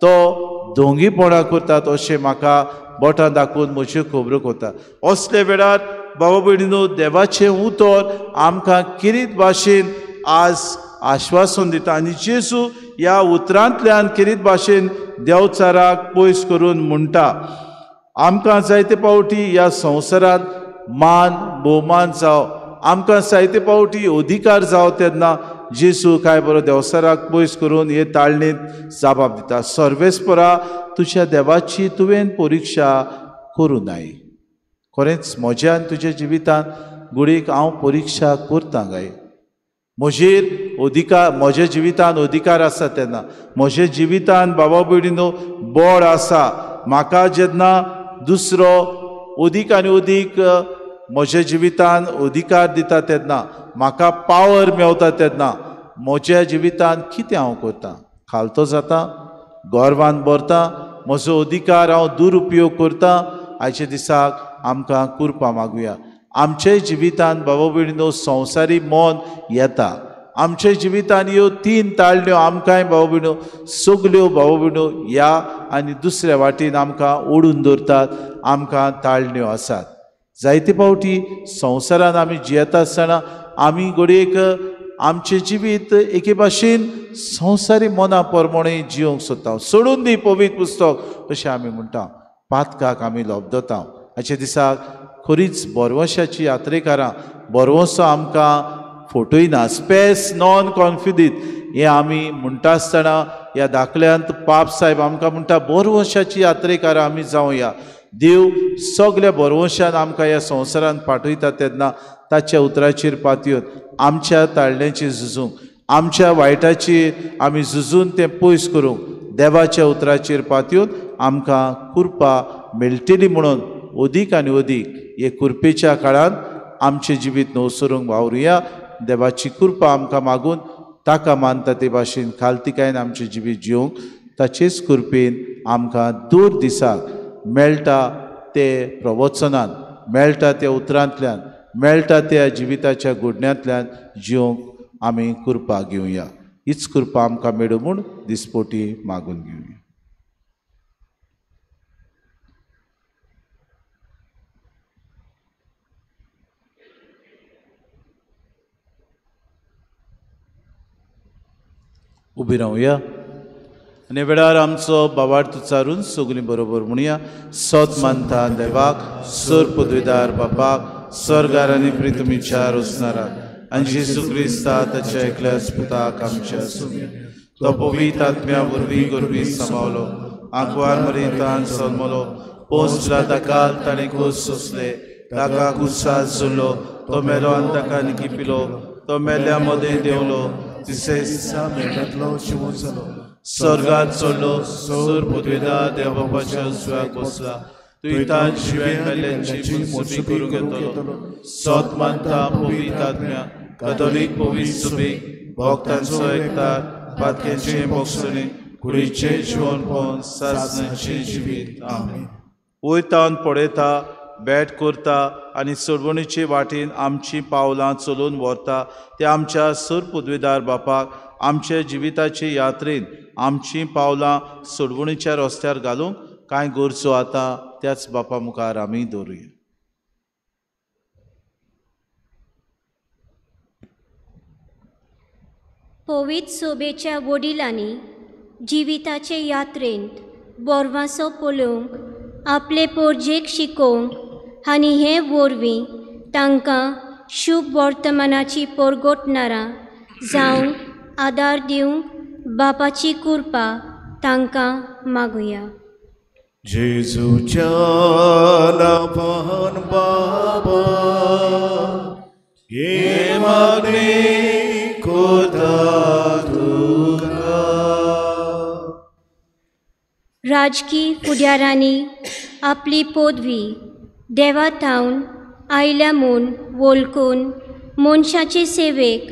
तो दोंगीपणां करतात अशें म्हाका बोटां दाखोवन म्हज्यो खबरो करता. असले वेळार बाबा भयणीनो देवाचें उतर आमकां किरीत भाशेन आज आश्वासन दिता आनी जेजू ह्या उतरांतल्यान किरीत भाशेन देवचाराक पयस करून म्हणटा. आमकां जायते फावटी ह्या संवसारांत मान भोवमान जावं, आमकां जायते फावटी अधिकार जावं तेन्ना जेजू काय बरो देवचाराक पयस करून हे ताळणेंत जाबाब दिता. सर्वेस्परा तुज्या देवाची तुवें परिक्षा करूं नाय. खरेंच म्हज्या आनी तुज्या जिवितांत घडयेक हांव परिक्षा करता काय? म्हजेर अधिकार, म्हज्या जिवितांत अधिकार आसा तेन्ना म्हज्या जिवितांत बाबा भयणीनो बळ आसा. म्हाका जेन्ना दुसरो अदीक आनी अदीक म्हज्या जिवितांत अधिकार दिता तेन्ना म्हाका पावर मेवता तेन्ना म्हज्या जिवितांत कितें हांव करता? खालतो जाता, गर्वान भरता, म्हजो अधिकार हांव दुरुपयोग करता. आयच्या दिसाक आमकां कुरपा मागुया. आमच्या जिवितांत बाबा भयणीनो संवसारी मन येता. आमच्या जिवितांत ह्यो तीन ताळण्यो आमकांय बाबा भयणीनो सगल्यो बाबा भयणीनो ह्या आनी दुसऱ्या वाटेन आमकां ओडून दवरतात. आमकां ताळण्यो आसात. जायते फावटी संवसारान आमी जियेता आसतना आमी घडयेक आमचें जिवीत एके भाशेन संवसारी मना प्रमाणे जिवंक सोदता. सोडून दी पवित्र पुस्तक अशें आमी म्हणटा, पातकाक आमी लब्धता. हाच्या दिसाक खरीच बोरवंशाची यात्रेकारां बोरवंसो आमकां फटयना. स्पेस नॉन कॉन्फिडीत हें आमी म्हणटा आसतना ह्या दाखल्यांत पाप साहेब आमकां म्हणटा बोरवंशाची यात्रेकारां आमी जावया. देव सगल्या बोरवंशान आमकां ह्या संवसारांत पाठयता तेन्ना ताच्या उतराचेर पातयेवन आमच्या ताळण्याचेर झुजूंक, आमच्या वायटाचेर आमी झुजून तें पयस करूंक देवाच्या उतराचेर पातयेवन आमकां कृपा मेळटली म्हणून अदीक आनी अदीक हे कुरपेच्या काळांत आमचें जिवीत नवसरूंक वावरुया. देवाची कृपा आमकां मागून ताका मानता ते भाशेन खालतिकायेन आमचें जिवीत जिवंक ताचेच कृपेन आमकां दूर दिसाक मेळटा ते प्रवचनान, मेळटा त्या उतरांतल्यान, मेळटा त्या जिविताच्या घडण्यांतल्यान जिवंक आमी कृपा घेवया. हीच कृपा आमकां मेळूं म्हूण दिसपोटी मागून घेवया. उबी रावया आनी वेळार आमचो बावार्थ उच्चारून सगळीं बरोबर म्हणया. सत मानता देवाक, सर पदवीदार बापाक, स्वर्गार आनी पृथ्वीच्या रोसणाराक आनी जेजू क्रिस्ता ताच्या एकल्या पुताक आमच्या तो पवित्र आत्म्या वरवीं गोरवी सांबावलो, आंकवार मरेंतान जल्मलो, पोंसला ताका ताणें खोस सोंसले, ताका गुस्सास जोडलो, तो मेलो आनी ताका निकिपिलो, तो मेल्या मदें देंवलो, तिसऱ्या दिसा मेल्ल्यांतलो जिवो जालो, स्वर्गात चडलो, सूर पदवेदार देव बापाच्या उजव्याक बसला, तुयतान जिवे मेल्ल्यांची मुसुबी करूंक येतलो. सत मानता पवित्र आत्म्या, कथोलीक पवित्र सुबीक, भक्तांचो एकतार, पातक्यांचें भोगसणें, कुडीचें जिवनपण, सासणाचें जिवीत. आमेन. वयतान पळयता, भेट करता आनी सोडवणीचे वाटेन आमचीं पावलां चलोवन व्हरता ते आमच्या सर पदवीदार बापाक आमच्या जिविताचे यात्रेन आमचीं पावलां सोडवणीच्या रस्त्यार घालूंक कांय गरजो आतां त्याच बापा मुखार आमी दवरुया. पवित्र सोबेच्या वडिलांनी जिविताचे यात्रेंत बोरवासो पळोवंक, आपले पोरजेक शिकोवंक आनी हे वरवीं तांकां शुभ वर्तमानाची परगटणारां जावंक आदार दिवंक बापाची कृपा तांकां मागुया. जेजूच्या नांवान बाबा हे मागणी कोता तुका. राजकी फुडारांनी आपली पदवी देवा थावन आयल्या म्हूण वळखून मनशाचे सेवेक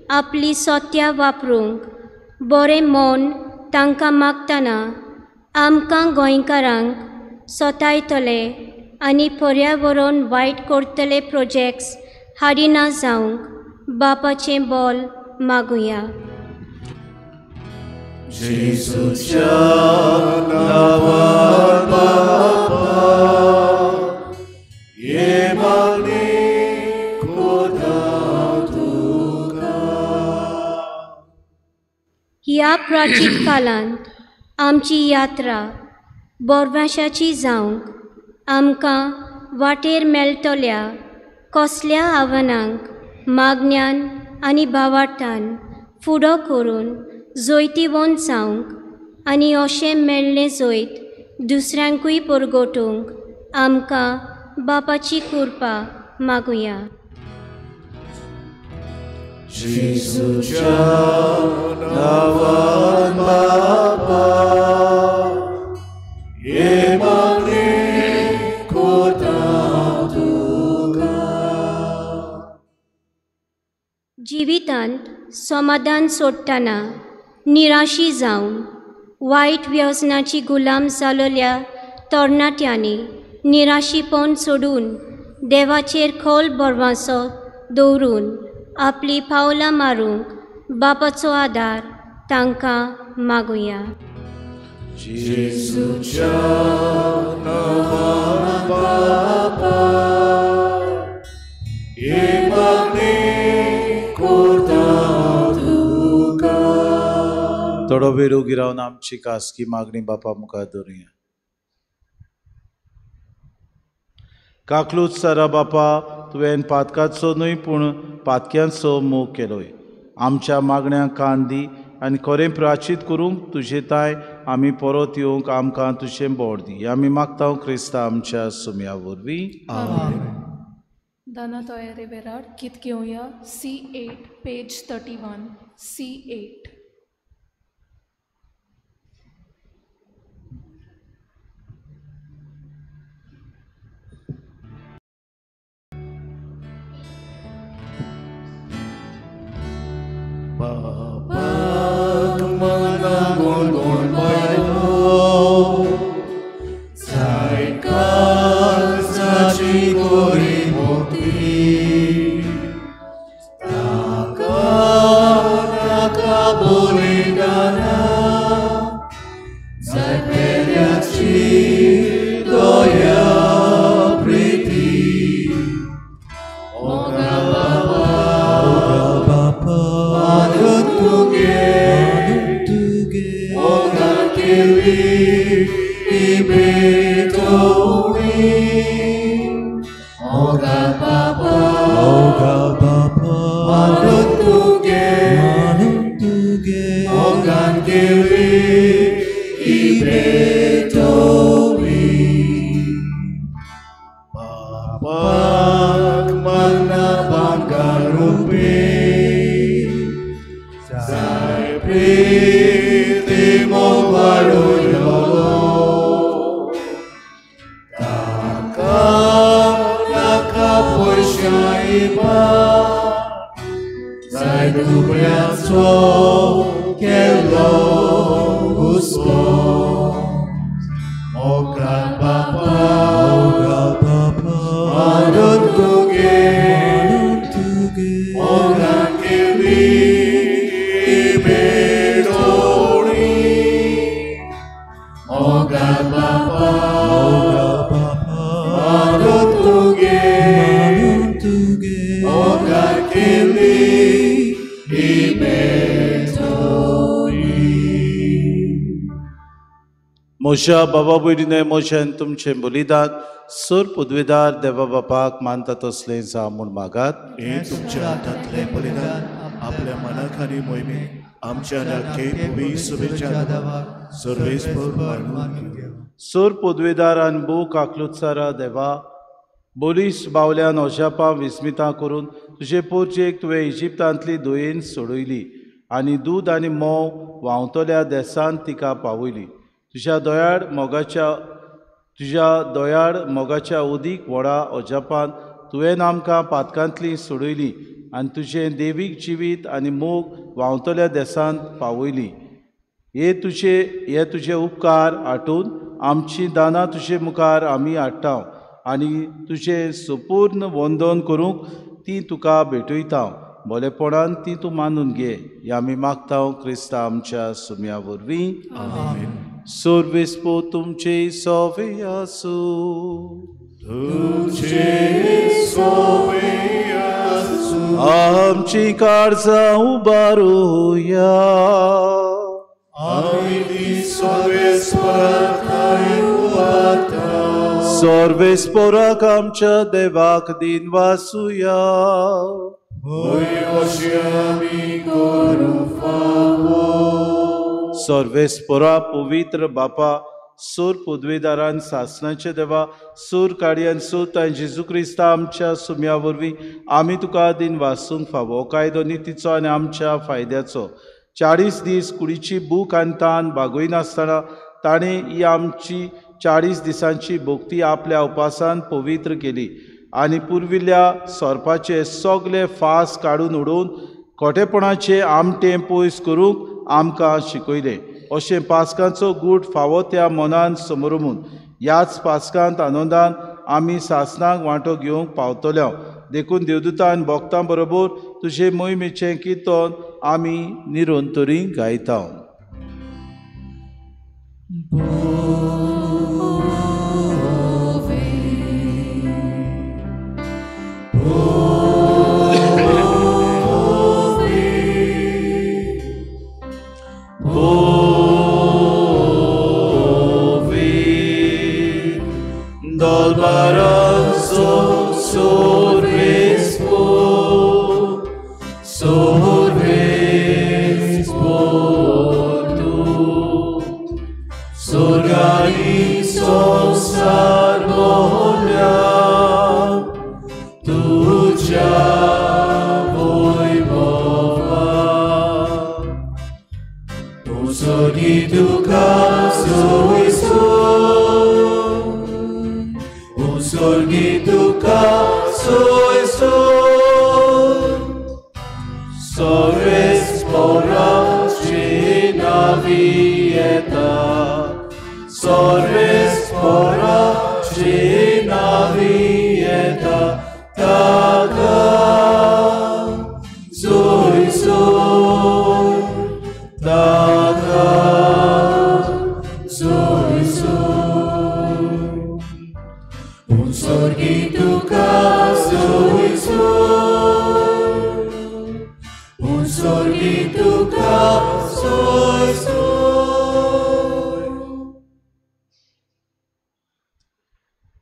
आपली सत्या वापरूंक बरें मन तांकां मागतना आमकां गोंयकारांक सोतायतले आनी पर्यावरण वायट करतले प्रोजेक्ट्स हाडिना जावंक बापाचें बोल मागुया. जेजूच्या नांवान बापा हे मागणी करता तुका. ह्या प्राचीन काळांत आमची यात्रा बोरवाशाची जावंक आमकां वाटेर मेळटल्या कसल्या आव्हानांक मागण्यान आनी भावार्थान फुडो करून जैतिवंत जावंक आनी अशें मेळ्ळें जैत दुसऱ्यांकूय परगटूंक आमकां बापाची कृपा मागुया. जेजूच्या नांवान बापा हे मागणी करता तुका. जिवितांत समाधान सोडटना निराशी जावन वायट व्यसनाची गुलाम जाल्ल्या तरणाट्यांनी निराशीपण सोडून देवाचेर खोल भरवंसो दवरून आपली पावलां मारूंक बापाचो आदार तांकां मागुया. जेजूच्या नांवान बापा हे मागणी करता तुका. थोडो वेळ उगी रावन आमची खासगी मागणी बापा मुखार दवरुया. काकलूच सारा बापा, तुवें पातकाचो न्हय पूण पातक्यांचो मोग केलोय. आमच्या मागण्यांक कान दी आनी खरें प्राचीत करूंक तुजे ताय आमी परत येवंक आमकां तुजें बोड दी. आमी मागता क्रिस्ता आमच्या सुम्या वरवीं. दाना तयारे वेळार गीत घेवया C8 page 31 C8. बापाक मना गोड गोड बायलो जाय काळजाची गोरी मोती ताका नाका बलिदाना जाय पेल्याची दया प्रिती. मोगा बापा मानून तुगे मोगा केली इबेटोणी. मोगा बापा मानून तुगे मोगा केली इबेटोणी. बापाक मना भांगारुपी जाय प्रीती मोग वाडयलो ताका नाका पयशां इबा जाय दुबळ्याचो केलो हुस्को. मोगा बापा मानून तुगे मोगा केली इबेटोणी. मोगा बापा मानून तुगे मोगा केली इबेटोणी. म्हज्या बाबा भयणीने म्हजें तुमचें बलिदान सर पदवेदार देवा बापाक मानता तसलें जावं म्हूण मागात. हें तुमच्या हातांतलें बलिदान आपल्या मनाक आनी मोहिमेक आमच्या सर्वेस्पर. सर पदवेदारान भोव काकलुत्सारा देवा बोलीस बावल्यान अजापां विस्मितां करून तुजे पोरचेक तुवें इजिप्तांतली दोयेन सोडयली आनी दूद आनी म्होंव व्हांवतल्या देसांत तिका पावयली. तुज्या दयाळ मोगाच्या उदीक व्हडा अजापान तुवें आमकां पातकांतली सोडयली आनी तुजें देवीक जिवीत आनी मोग व्हांवतल्या देसांत पावयली. हे तुजे उपकार आठोवन आमची दानां तुजे मुखार आमी हाडटा आनी तुजें संपूर्ण वंदन करूंक ती तुका भेटयता. बोलेपणान ती तूं मानून घे. हे आमी मागता क्रिस्ता आमच्या सुम्या वरवीं. सर्वेस्पो तुमचे सोवे आसूं. आमची काळजां उबारुया. सर्वेस्पोराक आमच्या देवाक दिन वासुया. सर्वेस्पोरा पवित्र बापा सूर पदवीदारान सासनाचे देवा सूर काडयान सूत आनी जेजू क्रिस्ता आमच्या सुम्या वरवीं आमी तुका दिन वासूंक फावो. कायदो नितीचो आनी आमच्या फायद्याचो 40 दीस कुडीची भूक आनी तान भागयनासतना ताणें ही आमची 40 दिसांची भक्ती आपल्या उपासान पवित्र केली आनी पुर्विल्ल्या सोरपाचे सगळे फास काडून उडोवन खोटेपणाचे आमटें पयस करूंक आमकां शिकयलें. अशें पास्कांचो गूट फावो त्या मनान समरमून ह्याच पास्कांत आनंदान आमी सासनाक वांटो घेवंक पावतले. देखून देवदूतान भक्तां बरोबर तुजे मोहिमेचें किर्तन आमी निरंतरी गायता.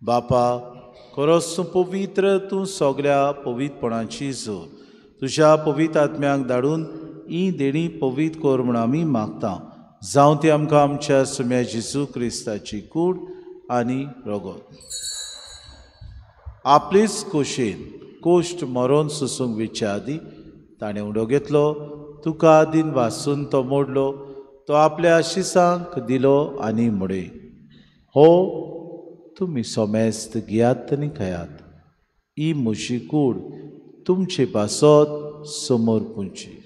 बापा खरोच तूं पवित्र, तूं सगळ्या पवित्रपणाची जोर. तुज्या पवित्र आत्म्याक धाडून ही देणी पवित्र कर म्हूण आमी मागता. जावं ती आमकां आमच्या सुम्या जेजू क्रिस्ताची कूड आनी रगत. आपलेच कोशेन कोश्ट मरोन सोसूंक वेच्या आदी ताणें उडो घेतलो, तुका दिन वासून तो मोडलो, तो आपल्या आशिसांक दिलो आनी म्हळें, हो तुमी सोमेस्त घेयात आनी खायात, ही म्हजी कूड तुमचे पासत समोर पुंची.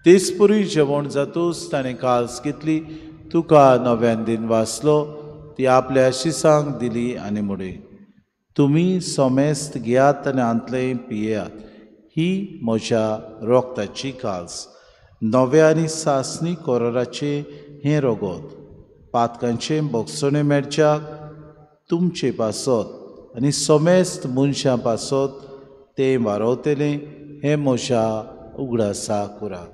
तेचपुरी जेवण जातूच ताणें काल्स घेतली, तुका नव्यान दिन वाचलो, ती आपल्या आशिसांक दिली आनी म्हळें, तुमी सोमेस्त घेयात आनी आंतलें पियेयात, ही म्हज्या रोगताची काल्स, नव्या आनी सासणी कोराराचें हें रगत, पातकांचें भोगसणें मेळच्याक तुमचे पासत आनी सोमेस्त मनशां पासत तें वारवतलें, हें म्हज्या उगडासा करात.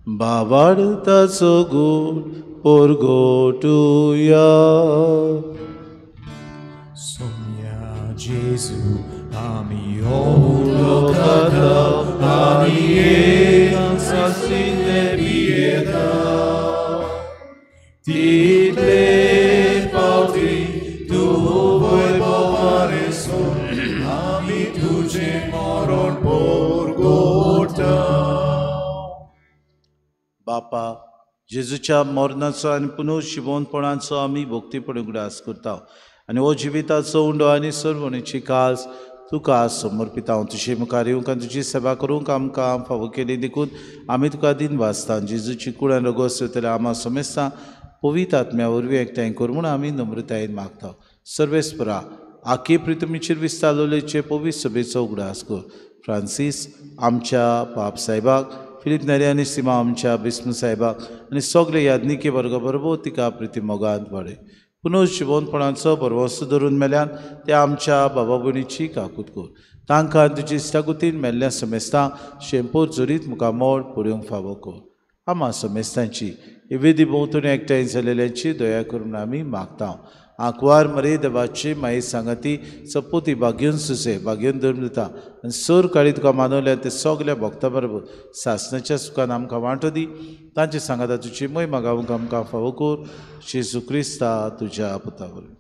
भावार्थाचो गूण परगटुया. सोम्या जेजू आमी उलोवता आनी एकांसासिल्ले पियेता, तितले फावटी तूं वय बापा, जेजूच्या मरणाचो आनी पुनर्जिवंतपणाचो आमी भक्तीपणी उगडास करता आनी हो जिविताचो उंडो आनी सर्वणीची काज तुका समर्पिता. तुजे मुखार येवंक आनी तुजी सेवा करूंक आमकां फावो केली देखून आमी तुका दिन वाचता. जेजूची कूड आनी रगत येतल्या आमा समेस्तां पवित्र आत्म्या वरवीं एकठांय कर म्हूण आमी नम्रतायेन मागता. सर्वेस्परा, आखी प्रितमीचेर विस्तारलेचे पवित्र सभेचो उगडास कर. फ्रांसीस आमच्या बाप साहेबाक, फिलीप नेरी आनी सीमा आमच्या बिस्म साहेबाक आनी सगळे यादनिके वर्गा बरोबर तिका प्रिती मोगांत वाडय. पुनर्जिवंतपणाचो भरवंसो धरून मेल्यान ते आमच्या बाबा भयणीची काकूत कर. तांकां तुजी इश्टागुतीन मेल्ल्या समेस्तां शेंपोर जोरीत मुखार मोड पळोवंक फावो कर. आमा समेस्तांची विधी भोंवतणी एकठांय जाल्ल्यांची दया करून आमी मागता. आंकवार मरे देवाची माई सांगाती सपोती भाग्योन सुसे भाग्योन धरून दिता आनी सोर काळी तुका मानवल्या ते सगल्या भक्ता बरोबर सासणाच्या सुखान आमकां वांटो दी. तांचे सांगाता तुजी मोहिमा गावंक आमकां फावो कर. जेजू क्रिस्ता तुज्या पुता वरवीं.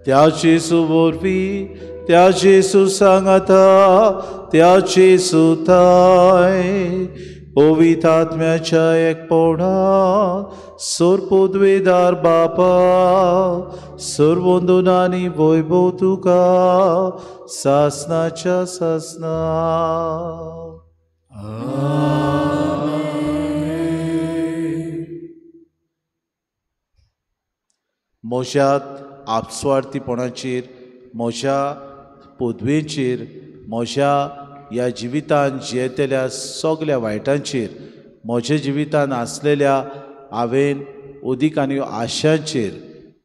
त्या जेजू वरवीं, त्या जेजू सांगाता, त्या जेजू थाय पवित्र आत्म्याच्या एकपणान सोरपोदवेदार बापा, सर्वंदून आनी वैभव तुका सासनाच्या सासना. म्हज्या आपस्वार्थीपणाचेर, म्हज्या पदवेचेर, म्हज्या ह्या जिवितान जियेतल्या सगल्या वायटांचेर, म्हज्या जिवितान आसलेल्या हांवें उदीक आनी आशांचेर,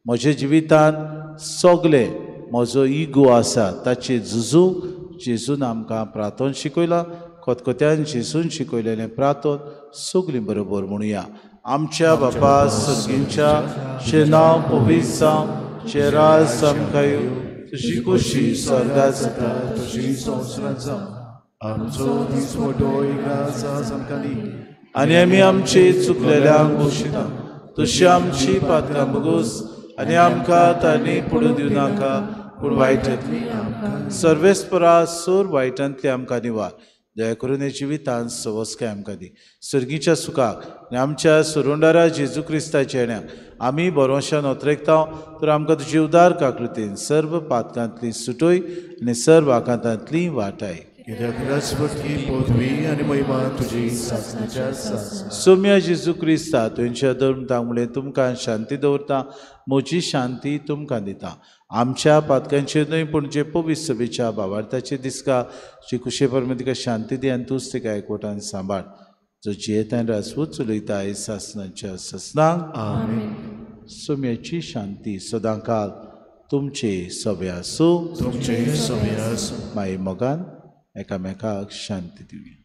म्हज्या जिवितान सगळे म्हजो इगो आसा ताचेर झुजूंक जेजून आमकां प्रार्थन शिकयलां. खतखत्यान जेजून शिकयलेलें प्रार्थन सगळीं बरोबर म्हणुया. आमच्या बापा सर्गींच्या, तुजें नांव पवित्र जावं, तुजें राज आमकां येवं, तुजी खोशी स्वर्गांत जाता तशी संवसारांत जावं. आमचो दिसवडो इग्राज आज आमकां दी आनी आमी आमचे चुकलेल्यांक बक्षिता तशी आमची पातकां भोगोस आनी आमकां तांणी पडून दिवं नाका, पूण वायटांतली सर्वेस्परा सोर वायटांतली आमकां निवार. दया करून हे जिवितान सवस्काय आमकां दी. सर्गीच्या सुखाक आनी आमच्या सुरुंडारा जेजू क्रिस्ताच्या येण्याक आमी भरोशान ओतरेकता तर आमकां तुजी उदार काकृतीन सर्व पातकांतली सुटय आनी सर्व आकांतांतली वाटाय. कित्याक राजवटकी पदवी आनी महिमा तुजी सासणाच्या सासणा. सोम्या जेजू क्रिस्ता, तुमच्या धर्म तांगमुळे तुमकां शांती दवरता, म्हजी शांती तुमकां दिता. आमच्या पातकांचेर न्हय पूण जे पवित्र सभेच्या भावार्थाचे दिसका जी कुशे परमे तिका शांती दी आनी तूंच तिका एकवटान सांबाळ, जो जियेता आनी राजवट चलयता आयज सासणाच्या सासणाक. आमेन. सोम्याची शांती सदांकाल तुमचे सगळे आसूं. तुमचे सगळे आसूं. माई मोगान एकामेकाक शांती दिवया.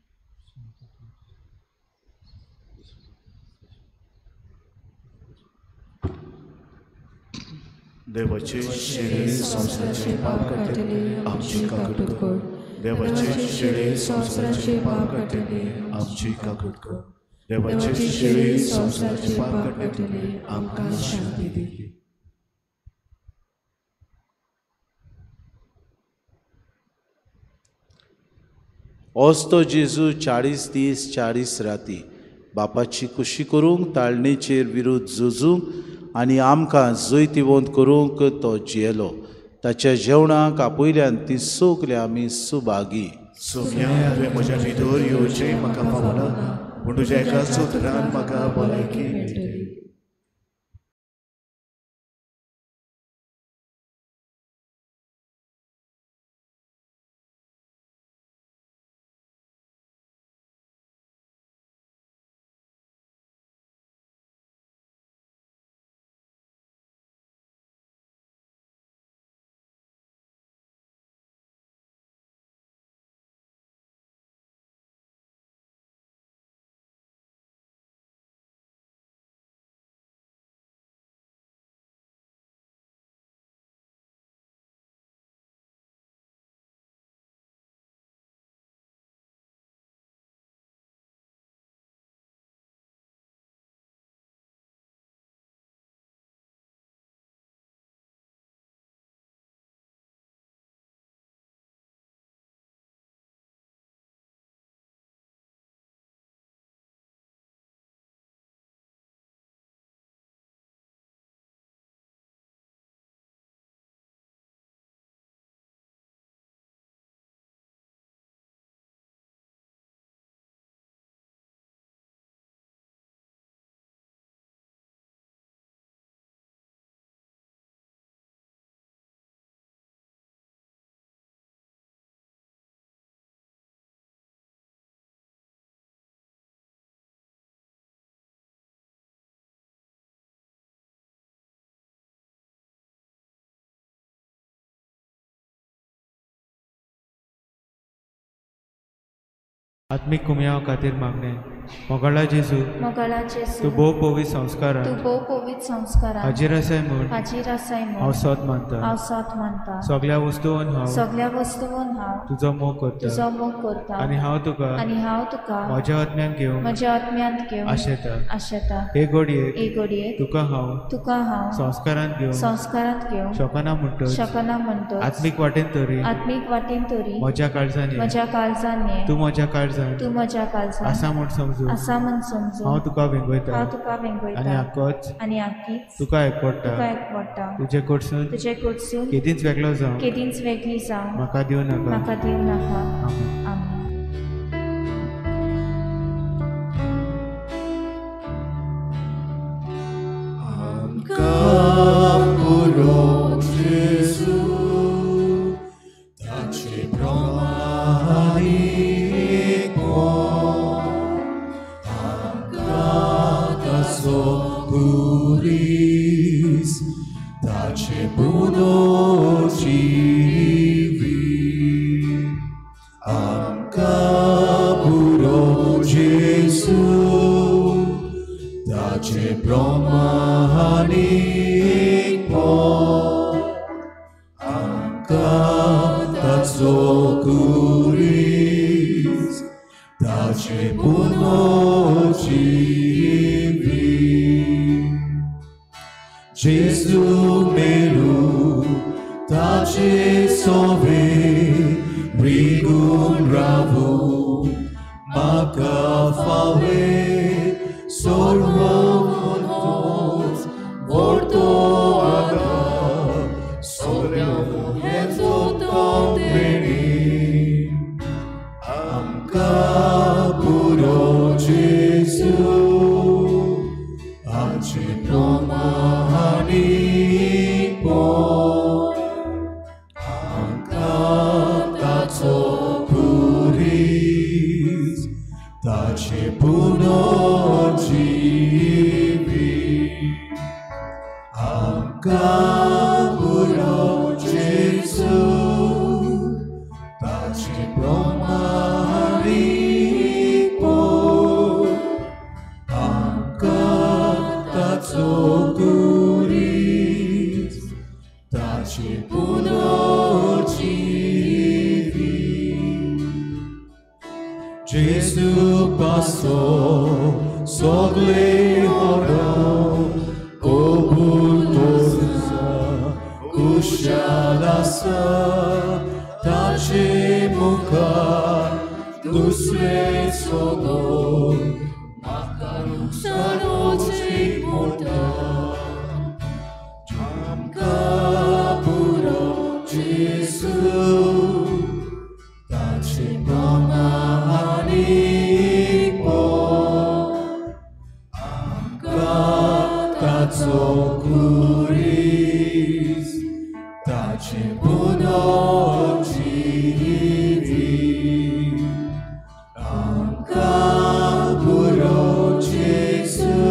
देवाचे शिरे संवसाराचे पाप काडटले आमची काकूट कर. देवाचे शिरे संवसाराचे पाप काडटले आमची काकूट कर. देवाचे शिरे संवसाराचे पाप काडटले आमकां शांती दी. ओस्तो जेजू 40 दीस 40 राती बापाची कुशी करूंक ताळणेचेर विरुद्ध झुजूंक आनी आमकां जैतिवंत करूंक तो जियेलो. ताच्या जेवणाक आपयल्यान ती सगळीं आमी सुभागी. सोम्या, तुवें म्हज्या भितर येवचें म्हाका फावना, पूण तुज्या एका उतरान म्हाका भलायकी मेळटली. आत्मीक कुमयाव खातीर मागणें. मोगाळा जेजू, मोगाळा जेजू, तूं भोव पवित्र संस्कारान, तूं भोव पवित्र संस्कारान हाजीर आसाय म्हूण, हाजीर आसाय म्हूण हांव सोद मानता, हांव सोद मानता. सगळ्या वस्तून हांव, सगळ्या वस्तून हांव तुजो मोग करता, तुजो मोग करता. आनी हांव तुका, आनी हांव तुका म्हज्या आत्म्यान घेवन, म्हज्या आत्म्यांत घेवन आशेता, आशेता. हे घडयेक, हे घडयेक तुका हांव, तुका हांव संस्कारांत घेवन, संस्कारांत घेवन शकना म्हणटच, शकना म्हणटच आत्मीक वाटेन तरी, आत्मीक वाटेन तरी म्हज्या काळजान, म्हज्या काळजान तूं म्हज्या काळजान, तूं म्हज्या काळजान आसा म्हूण समजून, आसा म्हूण समजून हांव तुका वेंगयता, हांव तुका वेंगयता. आनी आकोच, आनी आकीच तुका एकवडटा, तुका एकवडटा. तुजे कडसून, तुजे कडसून केदींच वेगळो जावं, केदींच वेगळी जावं म्हाका दिवं नाका, म्हाका दिवं नाका. आमेन. आमेन. आमकां पुरो जेजू, ताचे प्रमाणीक ताचो कुरीस, ताचे पुनो जिवीत. आमकां पुरो जेजू, ताचे प्रमाणीक आमकां ताचो कुरीस, ताचे पुनो जिवीत. जेजू मेरू ताचे सोवे रिगून रावू म्हाका फावे, सर्व म्हणटोच व्हडतो आदार सगळ्या हेचो तो देणी. आमकां पुरो जेजू, ताचे प्रमाणीक आमकां ताचो कुरीस, ताचे पुनो जिवीत. आमकां पुरो जेजू, ताचे प्रमाणीक आमकां ताचो कुरीस, ताचे पुनो जिवीत. जेजू पासो सगळे होरो कबूल करुंचा कुशाल आसा, ताचे मुखार दुसरे सगळ म्हाका लुकसाणूच म्हणटा. आमकां पुरो जेजू, ताचे प्रमाणीक आमकां ताचो कुरीस, ताचे पुनो जिवीत. आमकां पुरो जेजू,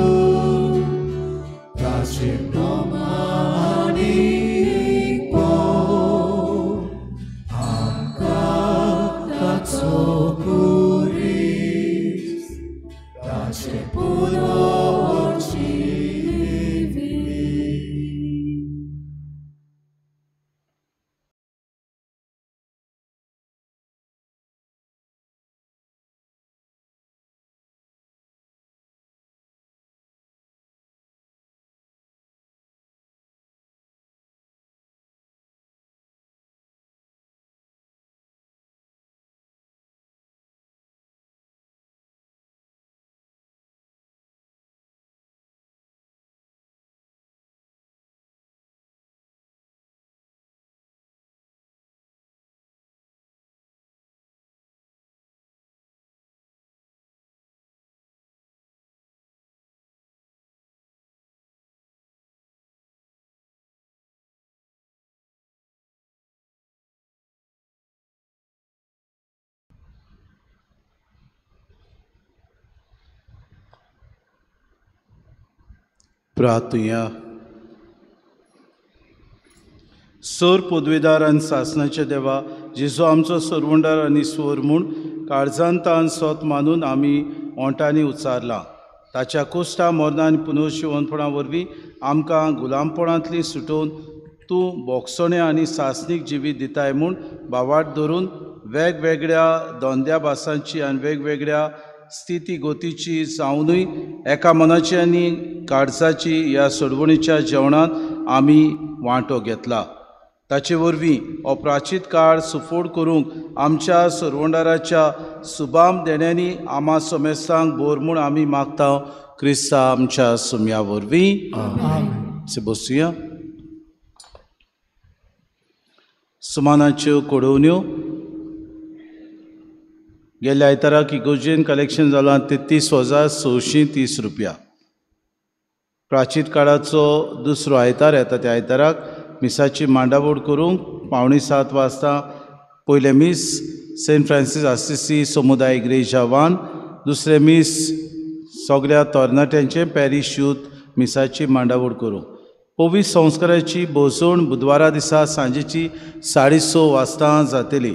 ताचे प्रमाणीक आमकां ताचो कुरीस, ताचे पुनो जिवीत. प्रार्थुया. सर पदवेदार आनी सासणाच्या देवा, जेजू आमचो सरवंडार आनी स्वर म्हूण काळजांतान सोत मानून आमी ओंठांनी उच्चारलां. ताच्या कोश्टा मरणां आनी पुनर्जिवनपणा वरवीं आमकां गुलामपणांतली सुटोवन तूं भोगसणें आनी सासणीक जिवीत दिताय म्हूण भावार्थ धरून वेगवेगळ्या धंद्या भासांची आनी वेगवेगळ्या स्थिती गोतीची जावनूय एका मनाची आनी काळजाची ह्या सोडवणीच्या जेवणांत आमी वांटो घेतला. ताचे वरवीं हो प्राचीत काळ सुफोड करूंक आमच्या सरवंडाराच्या सुबाम देण्यांनी आमा सोमेस्तांक बोर म्हूण आमी मागता क्रिस्ता आमच्या सुम्या वरवीं. बसुया. सुमानाच्यो कोडोवण्यो. गेल्या आयताराक इगोजेन कलेक्शन जालां 33,630 रुपया. प्राचीत काळाचो दुसरो आयतार येता त्या आयताराक मिसाची मांडावळ करूंक 6:45 वाजता पयलें मीस सेंट फ्रांसीस आसिसी समुदाय इग्रेजा वान, दुसरें मीस सगळ्या तरणाट्यांचें पॅरीश यूथ मिसाची मांडावळ करूंक. पवित्र संस्काराची भोसवण बुधवारा दिसा सांजेची 6:30 वाजता जातली.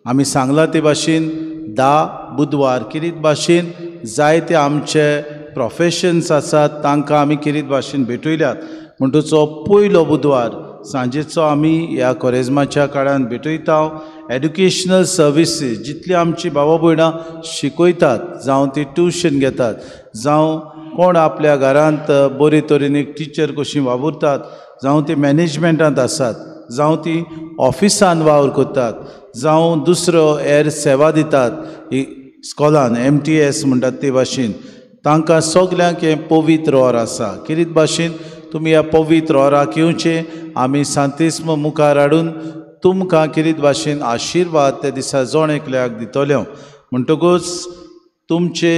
आमी सांगलां ते भाशेन 10 बुधवार किरीत भाशेन जायते आमचे प्रोफेशन्स आसात तांकां आमी किरीत भाशेन भेटयल्यात. म्हणटच पयलो बुधवार सांजेचो आमी ह्या कोरेज्माच्या काळान भेटयता. एड्युकेशनल सर्विसीस जितली आमची भावा भयणां शिकयतात, जावं ती ट्युशन घेतात, जावं कोण आपल्या घरांत बरे तरेन एक टिचर कशी वावुरतात, जावं ती मॅनेजमेंटांत आसात, जावं ती ऑफिसान वावर करतात, जावं दुसरो हेर सेवा दितात स्कॉलान MTS म्हणटात ते भाशेन, तांकां सगल्यांक हें पवित्र or आसा. किरीत भाशेन तुमी ह्या पवित्र ओराक येवचें. आमी सांतिस्म मुखार हाडून तुमकां किरीत भाशेन आशिर्वाद त्या दिसा जण एकल्याक दितल्यो. म्हणटकूच तुमचे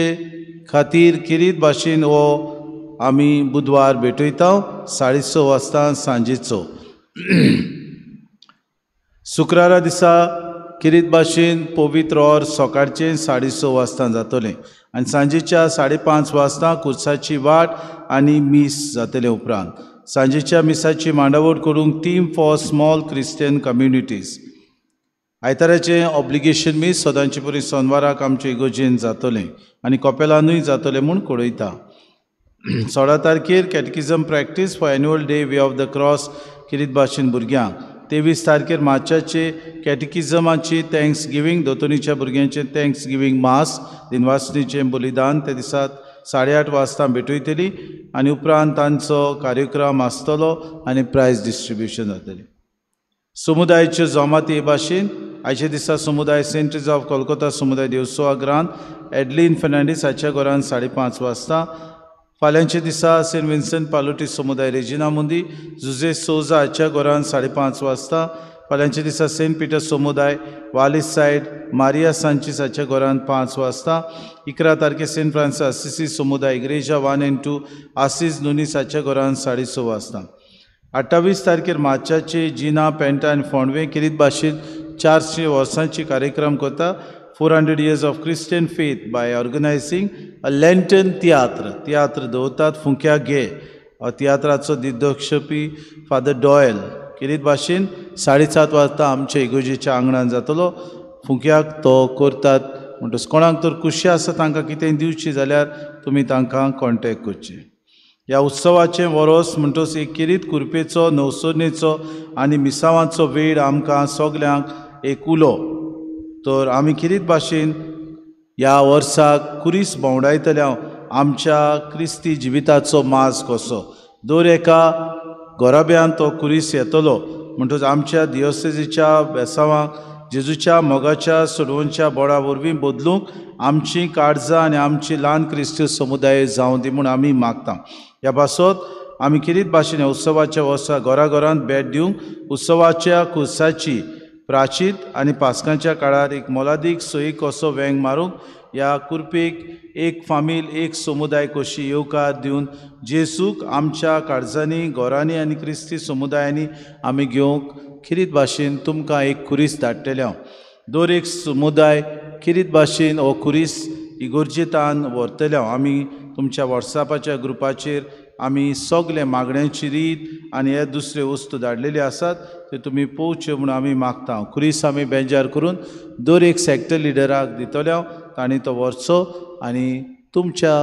खातीर किरीत भाशेन हो आमी बुधवार भेटयता 6:30 वाजता सांजेचो. शुक्रारा दिसा किरीत भाशेन पवित्र or सकाळचें 6:30 वाजता जातलें आनी सांजेच्या 5:30 वाजता कुर्साची वाट आनी मीस जातलें. उपरांत सांजेच्या मिसाची मांडावळ करूंक team for small Christian communities. आयताराचें obligation मीस सदांचे परी सोनवाराक आमचे इगोजेन जातलें आनी कपेलानूय जातलें म्हूण कळयता. 16 तारखेर catechism practice for annual day way of the cross किरीत भाशेन भुरग्यांक. 23 तारखेर मार्चाचे कॅटिकिजमाची thanks giving, दोतोनीच्या भुरग्यांचें thanks giving मास, दिनवासनीचें बलिदान त्या दिसा 8:30 वाजता भेटयतली आनी उपरांत तांचो कार्यक्रम आसतलो आनी प्रायज डिस्ट्रिब्युशन जातलें. समुदायाच्यो जमाती हे भाशेन आयच्या दिसा समुदाय सेंट ट्रेजा ऑफ कोलकाता समुदाय देवसोवा ग्रांत एडलीन फर्नांडीस हाच्या घरान 5:30 वाजता. फाल्यांच्या दिसा सेंट विन्संट पालोटी समुदाय रेजिना मुंदी जुजे सोजा हाच्या घरान 5:30 वाजता. फाल्यांच्या दिसा सेंट पिटर समुदाय वालीस सायड मारिया सांचीस हाच्या घरान 5 वाजता. 11 तारखे सेंट फ्रांसीस आसिसी समुदाय इग्रेजा 1 आनी 2 आसीस नुनीस हाच्या घरान 6:30 वाजता. 28 तारखेर मार्चाचे जिना पेंटा आनी फोंडवे किरीत भाशेन 400 वर्सांची कार्यक्रम करता. 400 years of Christian faith by organizing a Lenten tiatr. तियात्र दवरतात फुंक्या घे. तियात्राचो दिग्दर्शपी फादर डॉयल. किरीत भाशेन 7:30 वाजता आमच्या इगोजेच्या आंगणान जातलो. फुंक्याक तो करतात. म्हणटच कोणाक तर खुशी आसा तांकां कितेंय दिवची जाल्यार तुमी तांकां कॉन्टेक्ट करचें. ह्या उत्सवाचें वरोस म्हणटच एक किरीत कुरपेचो, नवसरणेचो आनी मिसावांचो वेळ आमकां सगल्यांक एक उलो. तर आमी किरीत भाशेन ह्या वर्साक कुरीस भोंवडायतल्या आमच्या क्रिस्ती जिविताचो मास कसो दर एका घराब्यान तो कुरीस येतलो. म्हणटच आमच्या दियोसेजीच्या बेसावांक जेजूच्या मोगाच्या सोडवणच्या बोडा वरवीं बदलूंक आमची काळजां आनी आमची ल्हान क्रिस्ती समुदाय जावं दी म्हूण आमी मागता. ह्या पासत आमी किरीत भाशेन उत्सवाच्या वर्सा घरा घरांत भेट दिवंक उत्सवाच्या कुर्साची प्राचीत आनी पास्कांच्या काळार एक मोलादीक सोयी कसो वेंग मारूंक ह्या कुरपेक एक फामील एक समुदाय कशी येवकार दिवन जेजूक आमच्या काळजांनी, घरांनी आनी क्रिस्ती समुदायांनी आमी घेवंक किरीत भाशेन तुमकां एक कुरीस धाडटले हांव. दर एक समुदाय किरीत भाशेन हो कुरीस इगोर्जेतान व्हरतले हांव. आमी तुमच्या वॉट्सॅपाच्या ग्रुपाचेर आमी सगळे मागण्यांची रीत आनी हे दुसरे वस्तू धाडलेले आसात. ते तुमी पळोवचे म्हूण आमी मागता. खुरीस आमी बेंजार करून दर एक सॅक्टर लिडराक दितले, तांणी तो व्हरचो आनी तुमच्या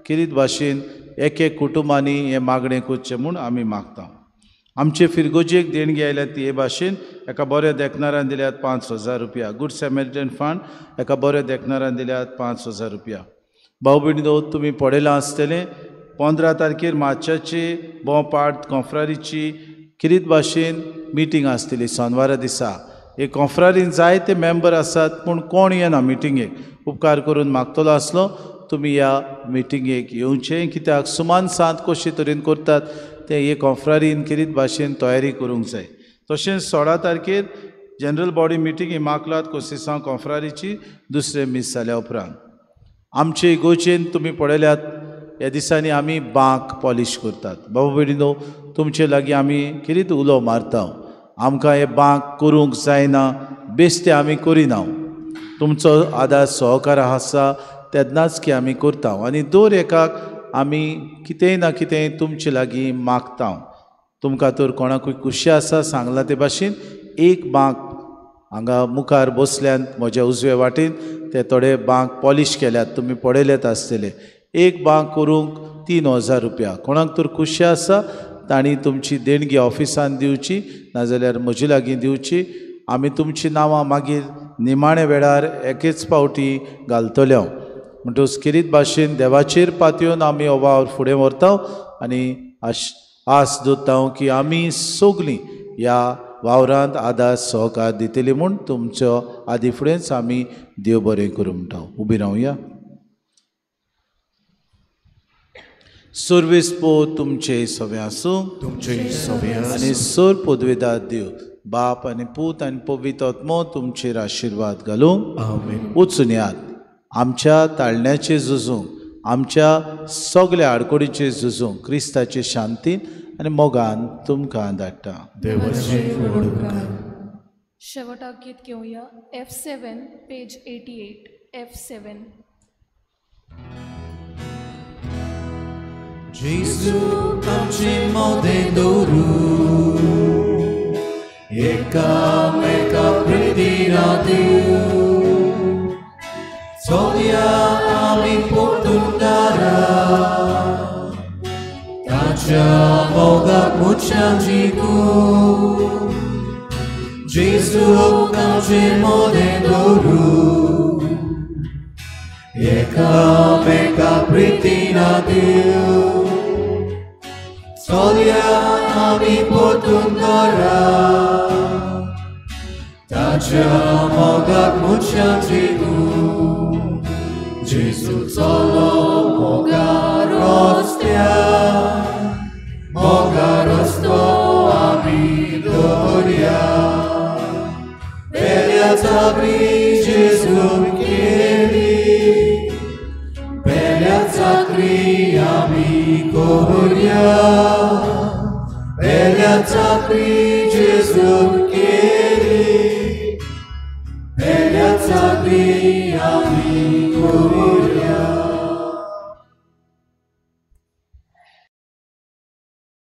खेरीत भाशेन एक एक कुटुंबांनी हें मागणें करचें म्हूण आमी मागता. आमचे फिरगोजेक देणगी आयल्या ती हे भाशेन एका बऱ्या देखणारान दिल्यात 5,000 रुपया. गुड सॅमेरिटन फंड एका बऱ्या देखणारान दिल्यात 5,000 रुपया. भाव भयणीनो, तुमी पळयलां आसतलें 15 तारखेर मार्चाची भोंवपाट कॉन्फ्रारीची खेरीत भाशेन मिटींग आसतली सोनवारा दिसा. हे कॉन्फ्रारीन जायते मेंबर आसात पूण कोण येना मिटिंगेक. उपकार करून मागतलो आसलो तुमी ह्या मिटिंगेक येवचें, कित्याक सुमान सांत कशे तरेन करतात ते हे कॉन्फ्रारीन खेरीत भाशेन तयारी करूंक जाय. तशेंच 16 तारखेर जनरल बॉडी मिटींग इमाकुलाद कोसेसांव कॉन्फ्रारीची दुसरें मीस जाल्या उपरांत. आमचे इगोर्जेन तुमी पळयल्यात ह्या दिसांनी आमी बांक पॉलीश करतात. बाबा भयणीनो, तुमचे लागीं आमी खेरीत उलो मारता, आमकां हे बांक करूंक जायना, बेश्टे आमी करिना. तुमचो आदार सहकार आसा तेन्नाच की आमी करता आनी दर एकाक आमी कितेंय ना कितेंय तुमचे लागीं मागता. तुमकां तर कोणाकूय खुशी आसा सांगलां ते भाशेन एक बांक हांगा मुखार बसल्यान म्हज्या उजवे वाटेन ते थोडे बांक पॉलीश केल्यात, तुमी पळयल्यात आसतले. एक बांक करूंक 3,000 रुपया. कोणाक तर खुशी आसा तांणी तुमची देणगी ऑफिसान दिवची, नाजाल्यार म्हजे लागीं दिवची. आमी तुमची नांवां मागीर निमाणे वेळार एकेच फावटी घालतले. म्हणटकच खेरीत भाशेन देवाचेर पातयेवन आमी हो वावर फुडें व्हरता आनी आस दवरता की आमी सगलीं ह्या वावरांत आदार सहकार दितली म्हूण तुमचो आदी फुडेंच आमी देव बरें करूं म्हणटा. उबी रावया. सर्वेस पो तुमचे सवे आसूं, तुमचे सवे आनी सर पदवेदार देव बाप आनी पूत आनी पवित्र आत्मो तुमचेर आशिर्वाद घालूं. आमेन. वचून यात आमच्या ताळण्याचेर झुजूंक, आमच्या सगल्या आडकोडीचेर झुजूंक क्रिस्ताचे शांतीन आनी मोगान तुमकां धाडटा. शेवटाक गीत घेवया F7 page 88 F7. Gesù आमचे मोदें दवरू, एकामेका प्रितीन दिवं, चलया आमी परतून दारा, ताच्या मोगाक मनशां जिखूं. जेजू आमचे मोदें दवरू, एकामेका प्रितीन दिवं, चलया आमी परतून दारा, ताच्या मोगाक मनशां जिखूं. जेजू चलो मोगा रस्त्यार, मोगा रस्तो आमी दवरया, पेल्या चाकरी जेजून केली, पेल्या चाकरी आमी करुया, पेल्या चाकरी जेजून केली, पेल्या चाकरी आमी